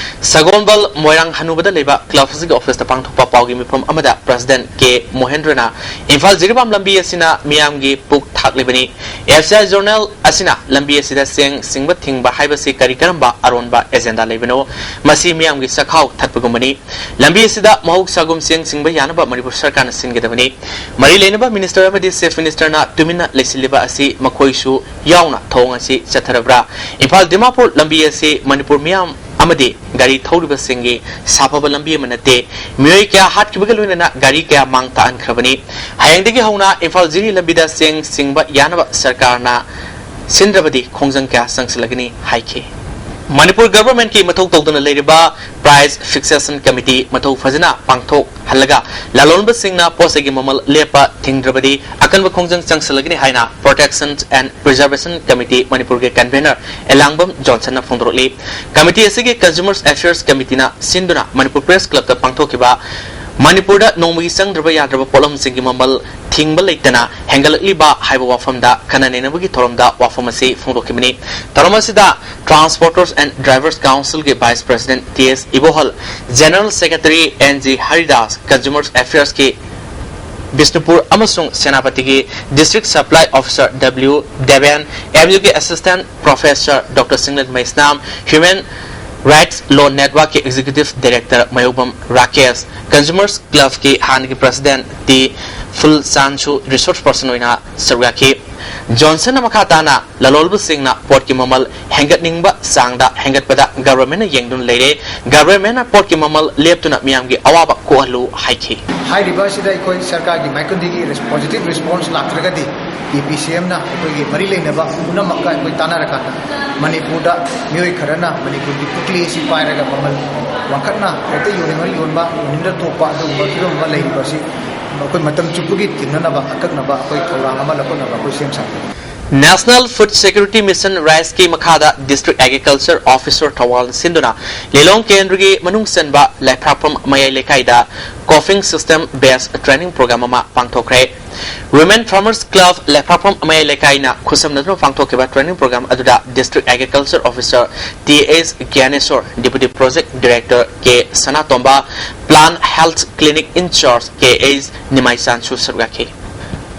ꯁꯒꯣꯜꯕꯜ ꯃꯣꯏꯔꯥꯡ ꯍꯅꯨꯕꯗ ꯂꯩꯕ ꯀ꯭ꯂꯕ ꯑꯁꯤꯒꯤ ꯑꯣꯐꯤꯁꯇ ꯄꯥꯡꯊꯣꯛꯄ ꯄꯥꯎꯒꯤ ꯃꯤꯐꯝ ꯑꯃꯗ ꯄ꯭ꯔꯁꯤꯗꯦꯟꯠ ꯀꯦ ꯃꯣꯍꯦꯟꯗ꯭ꯔꯅ ꯏꯝꯐꯥꯜ ꯖꯤꯔꯤꯕꯥꯝ ꯂꯝꯕꯤ ꯑꯁꯤꯅ ꯃꯤꯌꯥꯝꯒꯤ ꯄꯨꯛ ꯊꯥꯛꯂꯤꯕꯅꯤ꯫ ꯑꯦꯐ ꯁꯤ ꯑꯥꯏ ꯖꯣꯅꯦꯜ ꯑꯁꯤꯅ ꯂꯝꯕꯤ ꯑꯁꯤꯗ ꯆꯦꯡ ꯆꯤꯡꯕ ꯊꯤꯡꯕ ꯍꯥꯏꯕꯁꯤ ꯀꯔꯤ ꯀꯔꯝꯕ ꯑꯔꯣꯟꯕ ꯑꯦꯖꯦꯟꯗꯥ ꯂꯩꯕꯅꯣ? ꯃꯁꯤ ꯃꯤꯌꯥꯝꯒꯤ ꯆꯈꯥꯎ ꯊꯠꯄꯒꯨꯝꯕꯅꯤ꯫ ꯂꯝꯕꯤ ꯑꯁꯤꯗ ꯃꯍꯧꯁꯥꯒꯨꯝ ꯆꯦꯡ ꯆꯤꯡꯕ ꯌꯥꯅꯕ ꯃꯅꯤꯄꯨꯔ ꯁꯔꯀꯥꯔꯅ ꯁꯤꯟꯒꯗꯕꯅꯤ꯫ ꯃꯔꯤ ꯂꯩꯅꯕ ꯃꯤꯅꯤꯁꯇꯔ ꯑꯃꯗꯤ ꯆꯤꯐ ꯃꯤꯅꯤꯁꯇꯔꯅ ꯇꯨꯃꯤꯟꯅ ꯂꯩꯁꯤꯜꯂꯤꯕ ꯑꯁꯤ ꯃꯈꯣꯏꯁꯨ ꯌꯥꯎꯅ ꯊꯧꯑꯣꯡ ꯑꯁꯤ ꯆꯠꯊꯔꯕ꯭ꯔꯥ? ꯏꯝꯐꯥꯜ ꯗꯤꯃꯥꯄꯨꯔ ꯂꯝꯕꯤ ꯑꯁꯤ ꯃꯅꯤꯄꯨꯔ ꯃꯤꯌꯥꯝ ꯑꯃꯗꯤ ꯒꯥꯔꯤ ꯊꯧꯔꯤꯕꯁꯤꯡꯒꯤ ꯁꯥꯐꯕ ꯂꯝꯕꯤ ꯑꯃ ꯅꯠꯇꯦ꯫ ꯃꯤꯑꯣꯏ ꯀꯌꯥ ꯍꯥꯠꯈꯤꯕꯒ ꯂꯣꯏꯅꯅ ꯒꯥꯔꯤ ꯀꯌꯥ ꯃꯥꯡ ꯇꯥꯛꯍꯟꯈ꯭ꯔꯕꯅꯤ꯫ ꯍꯌꯦꯡꯗꯒꯤ ꯍꯧꯅ ꯏꯝꯐꯥꯜ ꯖꯤꯔꯤ ꯂꯝꯕꯤꯗ ꯆꯦꯡ ꯆꯤꯡꯕ ꯌꯥꯅꯕ ꯁꯔꯀꯥꯔꯅ ꯁꯤꯟꯗ꯭ꯔꯕꯗꯤ ꯈꯣꯡꯖꯪ ꯀꯌꯥ ꯆꯪꯁꯤꯜꯂꯒꯅꯤ ꯍꯥꯏꯈꯤ꯫ ꯃꯅꯤꯄꯨꯔ ꯒꯚꯔꯟꯃꯦꯟꯠꯀꯤ ꯃꯊꯧ ꯇꯧꯗꯨꯅ ꯂꯩꯔꯤꯕ ꯄ꯭ꯔꯥꯏꯁ ꯐꯤꯛꯁꯦꯁꯟ ꯀꯃꯤꯇꯤ ꯃꯊꯧ ꯐꯖꯅ ꯄꯥꯡꯊꯣꯛꯍꯜꯂꯒ ꯂꯂꯣꯟꯕꯁꯤꯡꯅ ꯄꯣꯠ ꯆꯩꯒꯤ ꯃꯃꯜ ꯂꯦꯞꯄ ꯊꯤꯡꯗ꯭ꯔꯕꯗꯤ ꯑꯀꯟꯕ ꯈꯣꯡꯖꯪ ꯆꯪꯁꯤꯜꯂꯒꯅꯤ ꯍꯥꯏꯅ ꯄ꯭ꯔꯣꯇꯦꯛꯁꯟ ꯑꯦꯟ ꯄ꯭ꯔꯤꯖꯔꯕꯦꯁꯟ ꯀꯃꯤꯇꯤ ꯃꯅꯤꯄꯨꯔꯒꯤ ꯀꯟꯚꯦꯅꯔ ꯑꯦꯂꯥꯡꯕꯝ ꯖꯣꯟꯁꯟꯅ ꯐꯣꯡꯗꯣꯔꯛꯂꯤ꯫ ꯀꯃꯤꯇꯤ ꯑꯁꯤꯒꯤ ꯀꯟꯖꯨꯃꯔꯁ ꯑꯦꯐꯤꯌꯔꯁ ꯀꯃꯤꯇꯤꯅ ꯁꯤꯟꯗꯨꯅ ꯃꯅꯤꯄꯨꯔ ꯄ꯭ꯔꯦꯁ ꯀ꯭ꯂꯕꯇ ꯄꯥꯡꯊꯣꯛꯈꯤꯕ ꯃꯅꯤꯄꯨꯔꯗ ꯅꯣꯡꯃꯒꯤ ꯆꯪꯗ꯭ꯔꯕ ꯌꯥꯗ꯭ꯔꯕ ꯄꯣꯠꯂꯝꯁꯤꯡꯒꯤ ꯃꯃꯜ ꯊꯤꯡꯕ ꯂꯩꯇꯅ ꯍꯦꯟꯒꯠꯂꯛꯂꯤꯕ ꯍꯥꯏꯕ ꯋꯥꯐꯝꯗ ꯈꯟꯅ ꯅꯩꯅꯕꯒꯤ ꯊꯧꯔꯝꯗ ꯋꯥꯐꯝ ꯑꯁꯤ ꯐꯣꯡꯗꯣꯛꯈꯤꯕꯅꯤ꯫ ꯊꯧꯔꯝ ꯑꯁꯤꯗ ꯇ꯭ꯔꯥꯟꯁꯄꯣꯔꯇꯔꯁ ꯑꯦꯟ ꯗ꯭ꯔꯥꯏꯚꯔꯁ ꯀꯥꯎꯟꯁꯤꯜꯒꯤ vice president T S Ibohal, general secretary N G Haridas, consumers ꯑꯦꯐꯤꯌꯔꯁꯀꯤ ꯕꯤꯁꯅꯨꯄꯨꯔ ꯑꯃꯁꯨꯡ ꯁꯦꯅꯥꯄꯇꯤꯒꯤ district supply officer W Deben, M ꯌꯨꯒꯤ assistant professor doctor Singlen Meisnam, human rights law ꯅꯦꯠꯋꯥꯔꯛꯀꯤ executive director Mayobam Rakesh, consumers ꯀ꯭ꯂꯕꯀꯤ ꯍꯥꯟꯅꯒꯤ ꯄ꯭ꯔꯁꯤꯗꯦꯟꯠ ꯇꯤ ꯐꯨꯜꯆꯥꯟꯁꯨ ꯔꯤꯁꯣꯔꯁ ꯄꯔꯁꯟ ꯑꯣꯏꯅ ꯁꯔꯨꯛ ꯌꯥꯈꯤ꯫ ꯖꯣꯟꯁꯟꯅ ꯃꯈꯥ ꯇꯥꯅ ꯂꯂꯣꯟꯕꯁꯤꯡꯅ ꯄꯣꯠꯀꯤ ꯃꯃꯜ ꯍꯦꯟꯒꯠꯅꯤꯡꯕ ꯆꯥꯡꯗ ꯍꯦꯟꯒꯠꯄꯗ ꯒꯚꯔꯟꯃꯦꯟꯠꯅ ꯌꯦꯡꯗꯨꯅ ꯂꯩꯔꯦ꯫ ꯒꯚꯔꯟꯃꯦꯟꯠꯅ ꯄꯣꯠꯀꯤ ꯃꯃꯜ ꯂꯦꯞꯇꯨꯅ ꯃꯤꯌꯥꯝꯒꯤ ꯑꯋꯥꯕ ꯀꯣꯛꯍꯜꯂꯨ ꯍꯥꯏꯈꯤ꯫ ꯍꯥꯏꯔꯤꯕ ꯑꯁꯤꯗ ꯑꯩꯈꯣꯏ ꯁꯔꯀꯥꯔꯒꯤ ꯃꯥꯏꯀꯩꯗꯒꯤ ꯔꯦꯁ-, ꯄꯣꯖꯤꯇꯤꯚ ꯔꯦꯁꯄꯣꯟꯁ ꯂꯥꯛꯇ꯭ꯔꯒꯗꯤ ꯏ ꯄꯤ ꯁꯤ ꯑꯦꯝꯅ ꯑꯩꯈꯣꯏꯒꯤ ꯃꯔꯤ ꯂꯩꯅꯕ ꯄꯨꯝꯅꯃꯛꯀ ꯑꯩꯈꯣꯏ ꯇꯥꯟꯅꯔꯀꯥꯟꯗ ꯃꯅꯤꯄꯨꯔꯗ ꯃꯤꯑꯣꯏ ꯈꯔꯅ ꯃꯅꯤꯄꯨꯔꯒꯤ ꯄꯨꯛꯂꯤ ꯑꯁꯤ ꯄꯥꯏꯔꯒ ꯃꯃꯜ ꯋꯥꯡꯈꯠꯅ ꯍꯦꯛꯇ ꯌꯣꯟꯅꯤꯡꯉ ꯌꯣꯟꯕ, ꯌꯣꯟꯅꯤꯡꯗ ꯇꯣꯛꯄ ꯑꯗꯨꯒꯨꯝꯕ ꯐꯤꯕꯝ ꯑꯃ ꯂꯩꯔꯤꯕ ꯑꯁꯤ ꯑꯩꯈꯣꯏ ꯃꯇꯝ ꯆꯨꯞꯄꯒꯤ ꯊꯤꯡꯅꯅꯕ ꯑꯀꯛꯅꯕ ꯑꯩꯈꯣꯏ ꯊꯧꯔꯥꯡ ꯑꯃ ꯂꯧꯈꯠꯅꯕ ꯑꯩꯈꯣꯏ ꯁꯦꯝ ꯁꯥꯔꯤ꯫ National Food Security Mission, ꯔꯥꯏꯁꯀꯤ ꯃꯈꯥꯗ District Agriculture Officer ꯊꯧꯕꯥꯜꯅ ꯁꯤꯟꯗꯨꯅ ꯂꯤꯂꯣꯡ ꯀꯦꯟꯗ꯭ꯔꯒꯤ ꯃꯅꯨꯡ ꯆꯟꯕ ꯂꯩꯐ꯭ꯔꯥꯛꯄꯝ ꯃꯌꯥꯏ ꯂꯩꯀꯥꯏꯗ Coughing System Based Training Program ꯑꯃ ꯄꯥꯡꯊꯣꯛꯈ꯭ꯔꯦ꯫ Women Farmers Club ꯂꯩꯐ꯭ꯔꯥꯛꯄꯝ ꯃꯌꯥꯏ ꯂꯩꯀꯥꯏꯅ ꯈꯨꯠꯁꯝꯅꯗꯨꯅ ꯄꯥꯡꯊꯣꯛꯈꯤꯕ training program ꯑꯗꯨꯗ District Agriculture Officer T S Gyaneshor, Deputy Project Director K Sanatomba, Plant Health Clinic In Charge K S ꯅꯤꯃꯥꯏꯆꯥꯟꯁꯨ ꯁꯔꯨꯛ ꯌꯥꯈꯤ꯫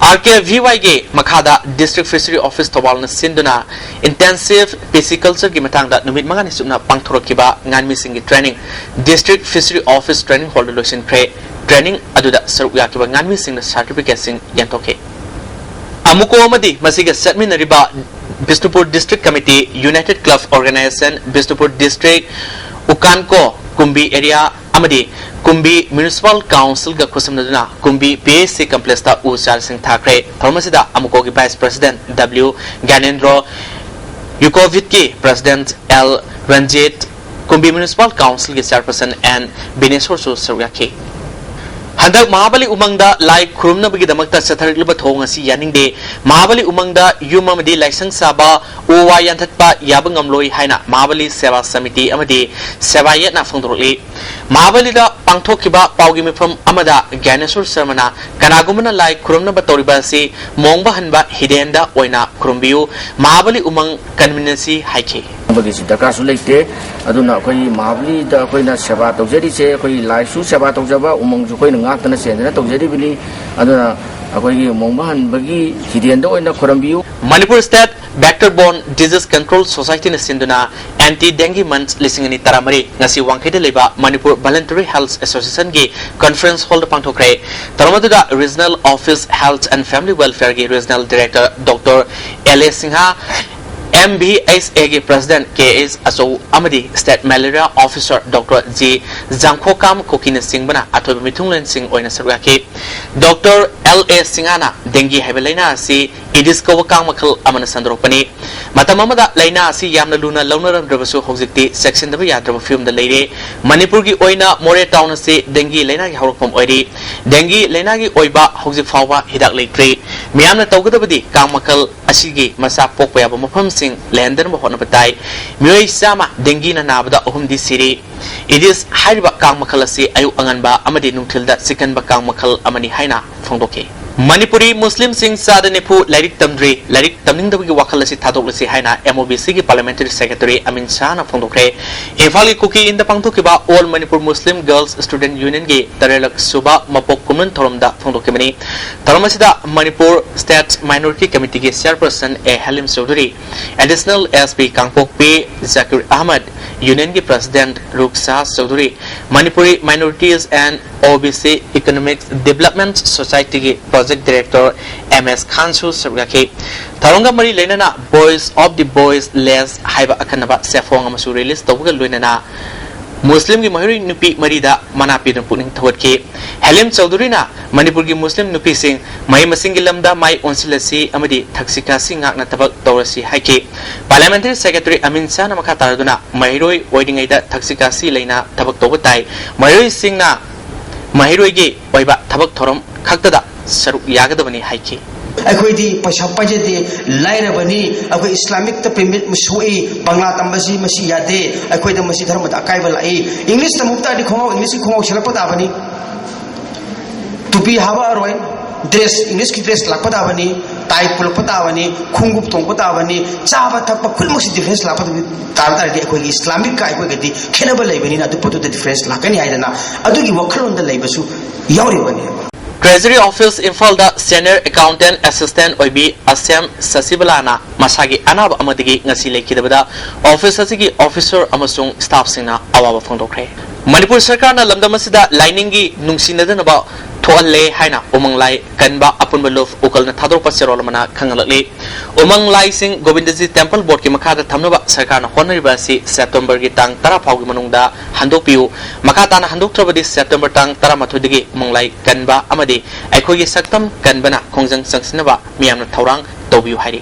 ꯑꯥꯔ ꯀꯦ ꯚꯤ ꯋꯥꯏꯒꯤ ꯃꯈꯥꯗ District Fishery Office ꯊꯧꯕꯥꯜꯅ ꯁꯤꯟꯗꯨꯅ Intensive Piscicultureꯒꯤ ꯃꯇꯥꯡꯗ ꯅꯨꯃꯤꯠ ꯃꯉꯥꯅꯤ ꯆꯨꯞꯅ ꯄꯥꯡꯊꯣꯔꯛꯈꯤꯕ ꯉꯥꯟꯃꯤꯁꯤꯡꯒꯤ training District Fishery Office Training Hallꯗ ꯂꯣꯏꯁꯤꯟꯈ꯭ꯔꯦ꯫ Training ꯑꯗꯨꯗ ꯁꯔꯨꯛ ꯌꯥꯈꯤꯕ ꯉꯥꯟꯃꯤꯁꯤꯡꯅ certificateꯁꯤꯡ ꯌꯦꯟꯊꯣꯛꯈꯤ꯫ ꯑꯃꯨꯀꯣ ꯑꯃꯗꯤ ꯃꯁꯤꯒ ꯆꯠꯃꯤꯟꯅꯔꯤꯕ Bishnupur District Committee, United Club Organization, Bishnupur District, UCANCO, ꯀꯨꯝꯕꯤ Area ꯑꯃꯗꯤ ꯀꯨꯝꯕꯤ Municipal Councilꯒ ꯈꯨꯠꯁꯝꯅꯗꯨꯅ ꯀꯨꯝꯕꯤ ꯄꯤ ꯑꯩꯆ ꯁꯤ complexꯇ ꯎ ꯆꯥꯔꯁꯤꯡ ꯊꯥꯈ꯭ꯔꯦ꯫ ꯊꯧꯔꯝ ꯑꯁꯤꯗ ꯑꯃꯨꯀꯣꯒꯤ Vice President ꯗꯕ꯭ꯂꯤꯎ ꯒ꯭ꯌꯥꯅꯦꯟꯗ꯭ꯔꯣ, ꯌꯨꯀꯣꯚꯤꯠꯀꯤ President L Ranjit, Kumbi Municipal Councilꯒꯤ Chairperson ꯑꯦꯟ ꯕꯤꯅꯦꯁꯣꯔꯁꯨ ꯁꯔꯨꯛ ꯌꯥꯈꯤ꯫ ꯍꯟꯗꯛ ꯃꯍꯥꯕꯂꯤ ꯎꯃꯪꯗ ꯂꯥꯏ ꯈꯨꯔꯨꯝꯅꯕꯒꯤꯗꯃꯛꯇ ꯆꯠꯊꯔꯛꯂꯤꯕ ꯊꯧꯑꯣꯡ ꯑꯁꯤ ꯌꯥꯅꯤꯡꯗꯦ꯫ ꯃꯍꯥꯕꯂꯤ ꯎꯃꯪꯗ ꯌꯨꯝ ꯑꯃꯗꯤ ꯂꯥꯏꯁꯪ ꯁꯥꯕ, ꯎ ꯋꯥ ꯌꯥꯟꯊꯠꯄ ꯌꯥꯕ ꯉꯝꯂꯣꯏ ꯍꯥꯏꯅ ꯃꯍꯥꯕꯂꯤ ꯁꯦꯕꯥ ꯁꯃꯤꯇꯤ ꯑꯃꯗꯤ ꯁꯦꯕꯥꯌꯦꯠꯅ ꯐꯣꯡꯗꯣꯔꯛꯂꯤ꯫ ꯃꯍꯥꯕꯂꯤꯗ ꯄꯥꯡꯊꯣꯛꯈꯤꯕ ꯄꯥꯎꯒꯤ ꯃꯤꯐꯝ ꯑꯃꯗ ꯒ꯭ꯌꯥꯅꯦꯁꯣꯔ ꯁꯔꯃꯅ ꯀꯅꯥꯒꯨꯝꯕꯅ ꯂꯥꯏ ꯈꯨꯔꯨꯝꯅꯕ ꯇꯧꯔꯤꯕ ꯑꯁꯤ ꯃꯣꯡꯕ ꯍꯟꯕ ꯍꯤꯗꯦꯟꯗ ꯑꯣꯏꯅ ꯈꯨꯔꯨꯝꯕꯤꯌꯨ, ꯃꯍꯥꯕꯂꯤ ꯎꯃꯪ convenience ꯍꯥꯏꯈꯤ꯫ ꯒꯤꯁꯨ ꯗꯔꯀꯥꯔꯁꯨ ꯂꯩꯇꯦ꯫ ꯑꯗꯨꯅ ꯑꯩꯈꯣꯏꯒꯤ ꯃꯍꯥꯕꯂꯤꯗ ꯑꯩꯈꯣꯏꯅ ꯁꯦꯕꯥ ꯇꯧꯖꯔꯤꯁꯦ, ꯑꯩꯈꯣꯏꯒꯤ ꯂꯥꯏꯁꯨ ꯁꯦꯕꯥ ꯇꯧꯖꯕ, ꯎꯃꯪꯁꯨ ꯑꯩꯈꯣꯏꯅ ꯉꯥꯛꯇꯅ ꯁꯦꯟꯗꯅ ꯇꯧꯖꯔꯤꯕꯅꯤ꯫ ꯑꯗꯨꯅ ꯑꯩꯈꯣꯏꯒꯤ ꯃꯣꯡꯕ ꯍꯟꯕꯒꯤ ꯍꯤꯗꯦꯟꯗ ꯑꯣꯏꯅ ꯈꯨꯔꯨꯝꯕꯤꯌꯨ꯫ Manipur State Vector Borne Disease Control Societyꯅ ꯁꯤꯟꯗꯨꯅ Anti Dengue Month ꯂꯤꯁꯤꯡ ꯑꯅꯤ ꯇꯔꯥꯃꯔꯤ ꯉꯁꯤ ꯋꯥꯡꯈꯩꯗ ꯂꯩꯕ Manipur Voluntary Health Associationꯒꯤ Conference Hallꯗ ꯄꯥꯡꯊꯣꯛꯈ꯭ꯔꯦ꯫ ꯊꯧꯔꯝ ꯑꯗꯨꯗ Regional Office Health and Family Welfareꯒꯤ Regional Director Doctor L A Singh, M V H ꯑꯦꯒꯤ President ꯀꯦ ꯑꯩꯆ ꯑꯆꯧ ꯑꯃꯗꯤ State Malaria Officer Doctor G Jangkhokam ꯀꯨꯀꯤꯅꯆꯤꯡꯕꯅ ꯑꯊꯣꯏꯕ ꯃꯤꯊꯨꯡꯂꯦꯟꯁꯤꯡ ꯑꯣꯏꯅ ꯁꯔꯨꯛ ꯌꯥꯈꯤ꯫ ꯗꯣꯛꯇꯔ ꯑꯦꯜ ꯑꯦ ꯁꯤꯡꯍꯅ dengue ꯍꯥꯏꯕ ꯂꯥꯏꯅꯥ ꯑꯁꯤ Aedes ꯀꯧꯕ ꯀꯥꯡ ꯃꯈꯜ ꯑꯃꯅ ꯁꯟꯗꯣꯔꯛꯄꯅꯤ꯫ ꯃꯇꯝ ꯑꯃꯗ ꯂꯥꯏꯅꯥ ꯑꯁꯤ ꯌꯥꯝꯅ ꯂꯨꯅ ꯂꯧꯅꯔꯝꯗ꯭ꯔꯕꯁꯨ ꯍꯧꯖꯤꯛꯇꯤ ꯆꯦꯛꯁꯤꯟꯗꯕ ꯌꯥꯗ꯭ꯔꯕ ꯐꯤꯕꯝꯗ ꯂꯩꯔꯦ꯫ ꯃꯅꯤꯄꯨꯔꯒꯤ ꯑꯣꯏꯅ ꯃꯣꯔꯦ ꯇꯥꯎꯟ ꯑꯁꯤ ꯗꯦꯡꯒꯤ ꯂꯥꯏꯅꯥꯒꯤ ꯍꯧꯔꯛꯐꯝ ꯑꯣꯏꯔꯤ꯫ ꯗꯦꯡꯒꯤ ꯂꯥꯏꯅꯥꯒꯤ ꯑꯣꯏꯕ ꯍꯧꯖꯤꯛ ꯐꯥꯎꯕ ꯍꯤꯗꯥꯛ ꯂꯩꯇ꯭ꯔꯤ꯫ ꯃꯤꯌꯥꯝꯅ ꯇꯧꯒꯗꯕꯗꯤ ꯀꯥꯡ ꯃꯈꯜ ꯑꯁꯤꯒꯤ ꯃꯆꯥ ꯄꯣꯛꯄ ꯌꯥꯕ ꯃꯐꯝꯁꯤꯡ ꯂꯩꯍꯟꯗꯅꯕ ꯍꯣꯠꯅꯕ ꯇꯥꯏ꯫ ꯃꯤꯑꯣꯏ ꯆꯥꯝꯃ ꯗꯦꯡꯒꯤꯅ ꯅꯥꯕꯗ ꯑꯍꯨꯝꯗꯤ ꯁꯤꯔꯤ꯫ ꯏꯗꯤꯁ ꯍꯥꯏꯔꯤꯕ ꯀꯥꯡ ꯃꯈꯜ ꯑꯁꯤ ꯑꯌꯨꯛ ꯑꯉꯟꯕ ꯑꯃꯗꯤ ꯅꯨꯡꯊꯤꯜꯗ ꯆꯤꯛꯀꯟꯕ ꯀꯥꯡ ꯃꯈꯜ ꯑꯃꯅꯤ ꯍꯥꯏꯅ ꯐꯣꯡꯗꯣꯛꯈꯤ꯫ ꯃꯅꯤꯄꯨꯔꯤ ꯃꯨꯁꯂꯤꯝꯁꯤꯡ ꯆꯥꯗ ꯅꯤꯐꯨ ꯂꯥꯏꯔꯤꯛ ꯇꯝꯗ꯭ꯔꯤ꯫ ꯂꯥꯏꯔꯤꯛ ꯇꯝꯅꯤꯡꯗꯕꯒꯤ ꯋꯥꯈꯜ ꯑꯁꯤ ꯊꯥꯗꯣꯛꯂꯁꯤ ꯍꯥꯏꯅ ꯑꯦꯝ ꯑꯣ ꯕꯤ ꯁꯤꯒꯤ ꯄꯥꯔꯂꯤꯌꯥꯃꯦꯟꯇꯔꯤ ꯁꯦꯀ꯭ꯔꯦꯇꯔꯤ ꯑꯃꯤꯟ ꯁꯥꯍꯅ ꯐꯣꯡꯗꯣꯛꯈ꯭ꯔꯦ꯫ ꯏꯝꯐꯥꯜꯒꯤ ꯀꯨꯀꯤ ꯏꯟꯗ ꯄꯥꯡꯊꯣꯛꯈꯤꯕ all Manipur Muslim girls student ꯌꯨꯅꯤꯌꯟꯒꯤ ꯇꯔꯦꯠꯂꯛ ꯁꯨꯕ ꯃꯄꯣꯛ ꯀꯨꯝꯑꯣꯟ ꯊꯧꯔꯝꯗ ꯐꯣꯡꯗꯣꯛꯈꯤꯕꯅꯤ꯫ ꯊꯧꯔꯝ ꯑꯁꯤꯗ ꯃꯅꯤꯄꯨꯔ ꯁ꯭ꯇꯦꯠ ꯃꯥꯏꯅꯣꯔꯤꯇꯤ ꯀꯃꯤꯇꯤꯒꯤ chairperson A Halim Chowdhury, additional S P Kangpokpi Zakir Ahmed, ꯌꯨꯅꯤꯌꯟꯒꯤ president Ruksa Chowdhury, Manipuri minorities and O B C economic development ꯁꯣꯁꯥꯏꯇꯤꯒꯤ ꯄ꯭ꯔꯣꯖꯦꯛ ꯗꯤꯔꯦꯛꯇꯔ ꯑꯦꯝ ꯑꯦꯁ ꯈꯥꯟꯁꯨ ꯁꯔꯨꯛ ꯌꯥꯈꯤ꯫ ꯊꯧꯔꯝꯒ ꯃꯔꯤ ꯂꯩꯅꯅ Voice of the Voiceless ꯍꯥꯏꯕ ꯑꯈꯟꯅꯕ ꯆꯦꯐꯣꯡ ꯑꯃꯁꯨ ꯔꯤꯂꯤꯖ ꯇꯧꯕꯒ ꯂꯣꯏꯅꯅ ꯃꯨꯁꯂꯤꯝꯒꯤ ꯃꯍꯩꯔꯣꯏ ꯅꯨꯄꯤ ꯃꯔꯤꯗ ꯃꯅꯥ ꯄꯤꯗꯨꯅ ꯄꯨꯛꯅꯤꯡ ꯊꯧꯒꯠꯈꯤ꯫ ꯍꯦꯂꯤꯝ ꯆꯧꯙꯨꯔꯤꯅ ꯃꯅꯤꯄꯨꯔꯒꯤ ꯃꯨꯁꯂꯤꯝ ꯅꯨꯄꯤꯁꯤꯡ ꯃꯍꯩ ꯃꯁꯤꯡꯒꯤ ꯂꯝꯗ ꯃꯥꯏ ꯑꯣꯟꯁꯤꯜꯂꯁꯤ ꯑꯃꯗꯤ ꯊꯛꯁꯤ ꯈꯥꯁꯤ ꯉꯥꯛꯅ ꯊꯕꯛ ꯇꯧꯔꯁꯤ ꯍꯥꯏꯈꯤ꯫ ꯄꯥꯔꯂꯤꯌꯥꯃꯦꯟꯇꯔꯤ ꯁꯦꯀ꯭ꯔꯦꯇꯔꯤ ꯑꯃꯤꯟ ꯁꯥꯍꯅ ꯃꯈꯥ ꯇꯥꯔꯗꯨꯅ ꯃꯍꯩꯔꯣꯏ ꯑꯣꯏꯔꯤꯉꯩꯗ ꯊꯛꯁꯤ ꯈꯥꯁꯤ ꯂꯩꯅ ꯊꯕꯛ ꯇꯧꯕ ꯇꯥꯏ꯫ ꯃꯍꯩꯔꯣꯏꯁꯤꯡꯅ ꯃꯍꯩꯔꯣꯏꯒꯤ ꯑꯣꯏꯕ ꯊꯕꯛ ꯊꯧꯔꯝ ꯈꯛꯇꯗ ꯁꯔꯨꯛ ꯌꯥꯒꯗꯕꯅꯤ ꯍꯥꯏꯈꯤ꯫ ꯑꯩꯈꯣꯏꯗꯤ ꯄꯩꯁꯥ ꯄꯥꯏꯖꯗꯦ, ꯂꯥꯏꯔꯕꯅꯤ, ꯑꯩꯈꯣꯏ ꯏꯁꯂꯥꯃꯤꯛꯇ ꯄ꯭ꯔꯤꯃꯤꯠ ꯁꯣꯛꯏ, ꯕꯪꯂꯥ ꯇꯝꯕꯁꯤ ꯃꯁꯤ ꯌꯥꯗꯦ, ꯑꯩꯈꯣꯏꯗ ꯃꯁꯤ ꯙꯔꯃꯗ ꯑꯀꯥꯏꯕ ꯂꯥꯛꯏ꯫ ꯏꯪꯂꯤꯁ ꯇꯝꯃꯨꯕ ꯇꯥꯔꯗꯤ ꯈꯣꯡꯒ꯭ꯔꯥꯎ, ꯏꯪꯂꯤꯁꯀꯤ ꯈꯣꯡꯒ꯭ꯔꯥꯎ ꯁꯦꯠꯂꯛꯄ ꯇꯥꯕꯅꯤ, ꯇꯨꯄꯤ ꯍꯥꯞꯄꯛꯑꯔꯣꯏ, ꯗ꯭ꯔꯦꯁ, ꯏꯪꯂꯤꯁꯀꯤ ꯗ꯭ꯔꯦꯁ ꯂꯥꯛꯄ ꯇꯥꯕꯅꯤ, ꯇꯥꯏ ꯄꯨꯜꯂꯛꯄ ꯇꯥꯕꯅꯤ, ꯈꯣꯡꯎꯞ ꯇꯣꯡꯕ ꯇꯥꯕꯅꯤ, ꯆꯥꯕ ꯊꯛꯄ ꯈꯨꯗꯤꯡꯃꯛꯁꯤ ꯗꯤꯐ꯭ꯔꯦꯟꯁ ꯂꯥꯛꯄ ꯇꯥꯕ ꯇꯥꯔꯗꯤ ꯑꯩꯈꯣꯏꯒꯤ ꯏꯁꯂꯥꯃꯤꯛꯀ ꯑꯩꯈꯣꯏꯒꯗꯤ ꯈꯦꯠꯅꯕ ꯂꯩꯕꯅꯤꯅ ꯑꯗꯨ ꯄꯣꯠꯇꯨꯗ ꯗꯤꯐ꯭ꯔꯦꯟꯁ ꯂꯥꯛꯀꯅꯤ ꯍꯥꯏꯗꯅ ꯑꯗꯨꯒꯤ ꯋꯥꯈꯜꯂꯣꯟꯗ ꯂꯩꯕꯁꯨ ꯌꯥꯎꯔꯤꯕꯅꯦꯕ꯫ ꯇ꯭ꯔꯦꯖꯔꯤ ꯑꯣꯐꯤꯁ ꯏꯝꯐꯥꯜꯗ ꯁꯦꯅꯤꯌꯔ ꯑꯦꯀꯥꯎꯟꯇꯦꯟꯠ ꯑꯦꯁꯤꯁꯇꯦꯟꯠ ꯑꯣꯏꯕꯤ ꯑꯁꯦꯝ ꯁꯁꯤꯕꯂꯥꯅ ꯃꯁꯥꯒꯤ ꯑꯅꯥꯕ ꯑꯃꯗꯒꯤ ꯉꯁꯤ ꯂꯩꯈꯤꯗꯕꯗ ꯑꯣꯐꯤꯁ ꯑꯁꯤꯒꯤ ꯑꯣꯐꯤꯁꯔ ꯑꯃꯁꯨꯡ ꯁ꯭ꯇꯥꯐꯁꯤꯡꯅ ꯑꯋꯥꯕ ꯐꯣꯡꯗꯣꯛꯈ꯭ꯔꯦ꯫ ꯃꯅꯤꯄꯨꯔ ꯁꯔꯀꯥꯔꯅ ꯂꯝꯗꯝ ꯑꯁꯤꯗ ꯂꯥꯏꯅꯤꯡꯒꯤ ꯅꯨꯡꯁꯤꯅꯗꯅꯕ ꯊꯣꯛꯍꯜꯂꯦ ꯍꯥꯏꯅ ꯎꯃꯪ ꯂꯥꯏ ꯀꯟꯕ ꯑꯄꯨꯟꯕ ꯂꯨꯞ ꯎꯀꯜꯅ ꯊꯥꯗꯣꯔꯛꯄ ꯆꯦꯔꯣꯜ ꯑꯃꯅ ꯈꯪꯍꯜꯂꯛꯂꯤ꯫ ꯎꯃꯪ ꯂꯥꯏꯁꯤꯡ ꯒꯣꯕꯤꯟꯗꯖꯤ ꯇꯦꯝꯄꯜ ꯕꯣꯔꯗꯀꯤ ꯃꯈꯥꯗ ꯊꯝꯅꯕ ꯁꯔꯀꯥꯔꯅ ꯍꯣꯠꯅꯔꯤꯕ ꯑꯁꯤ ꯁꯦꯞꯇꯦꯝꯕꯔꯒꯤ ꯇꯥꯡ ꯇꯔꯥ ꯐꯥꯎꯒꯤ ꯃꯅꯨꯡꯗ ꯍꯟꯗꯣꯛꯄꯤꯌꯨ꯫ ꯃꯈꯥ ꯇꯥꯅ ꯍꯟꯗꯣꯛꯇ꯭ꯔꯕꯗꯤ ꯁꯦꯞꯇꯦꯝꯕꯔ ꯇꯥꯡ ꯇꯔꯥꯃꯥꯊꯣꯏꯗꯒꯤ ꯎꯃꯪ ꯂꯥꯏ ꯀꯟꯕ ꯑꯃꯗꯤ ꯑꯩꯈꯣꯏꯒꯤ ꯁꯛꯇꯝ ꯀꯟꯕꯅ ꯈꯣꯡꯖꯪ ꯆꯪꯁꯤꯟꯅꯕ ꯃꯤꯌꯥꯝꯅ ꯊꯧꯔꯥꯡ ꯇꯧꯕꯤꯌꯨ ꯍꯥꯏꯔꯤ꯫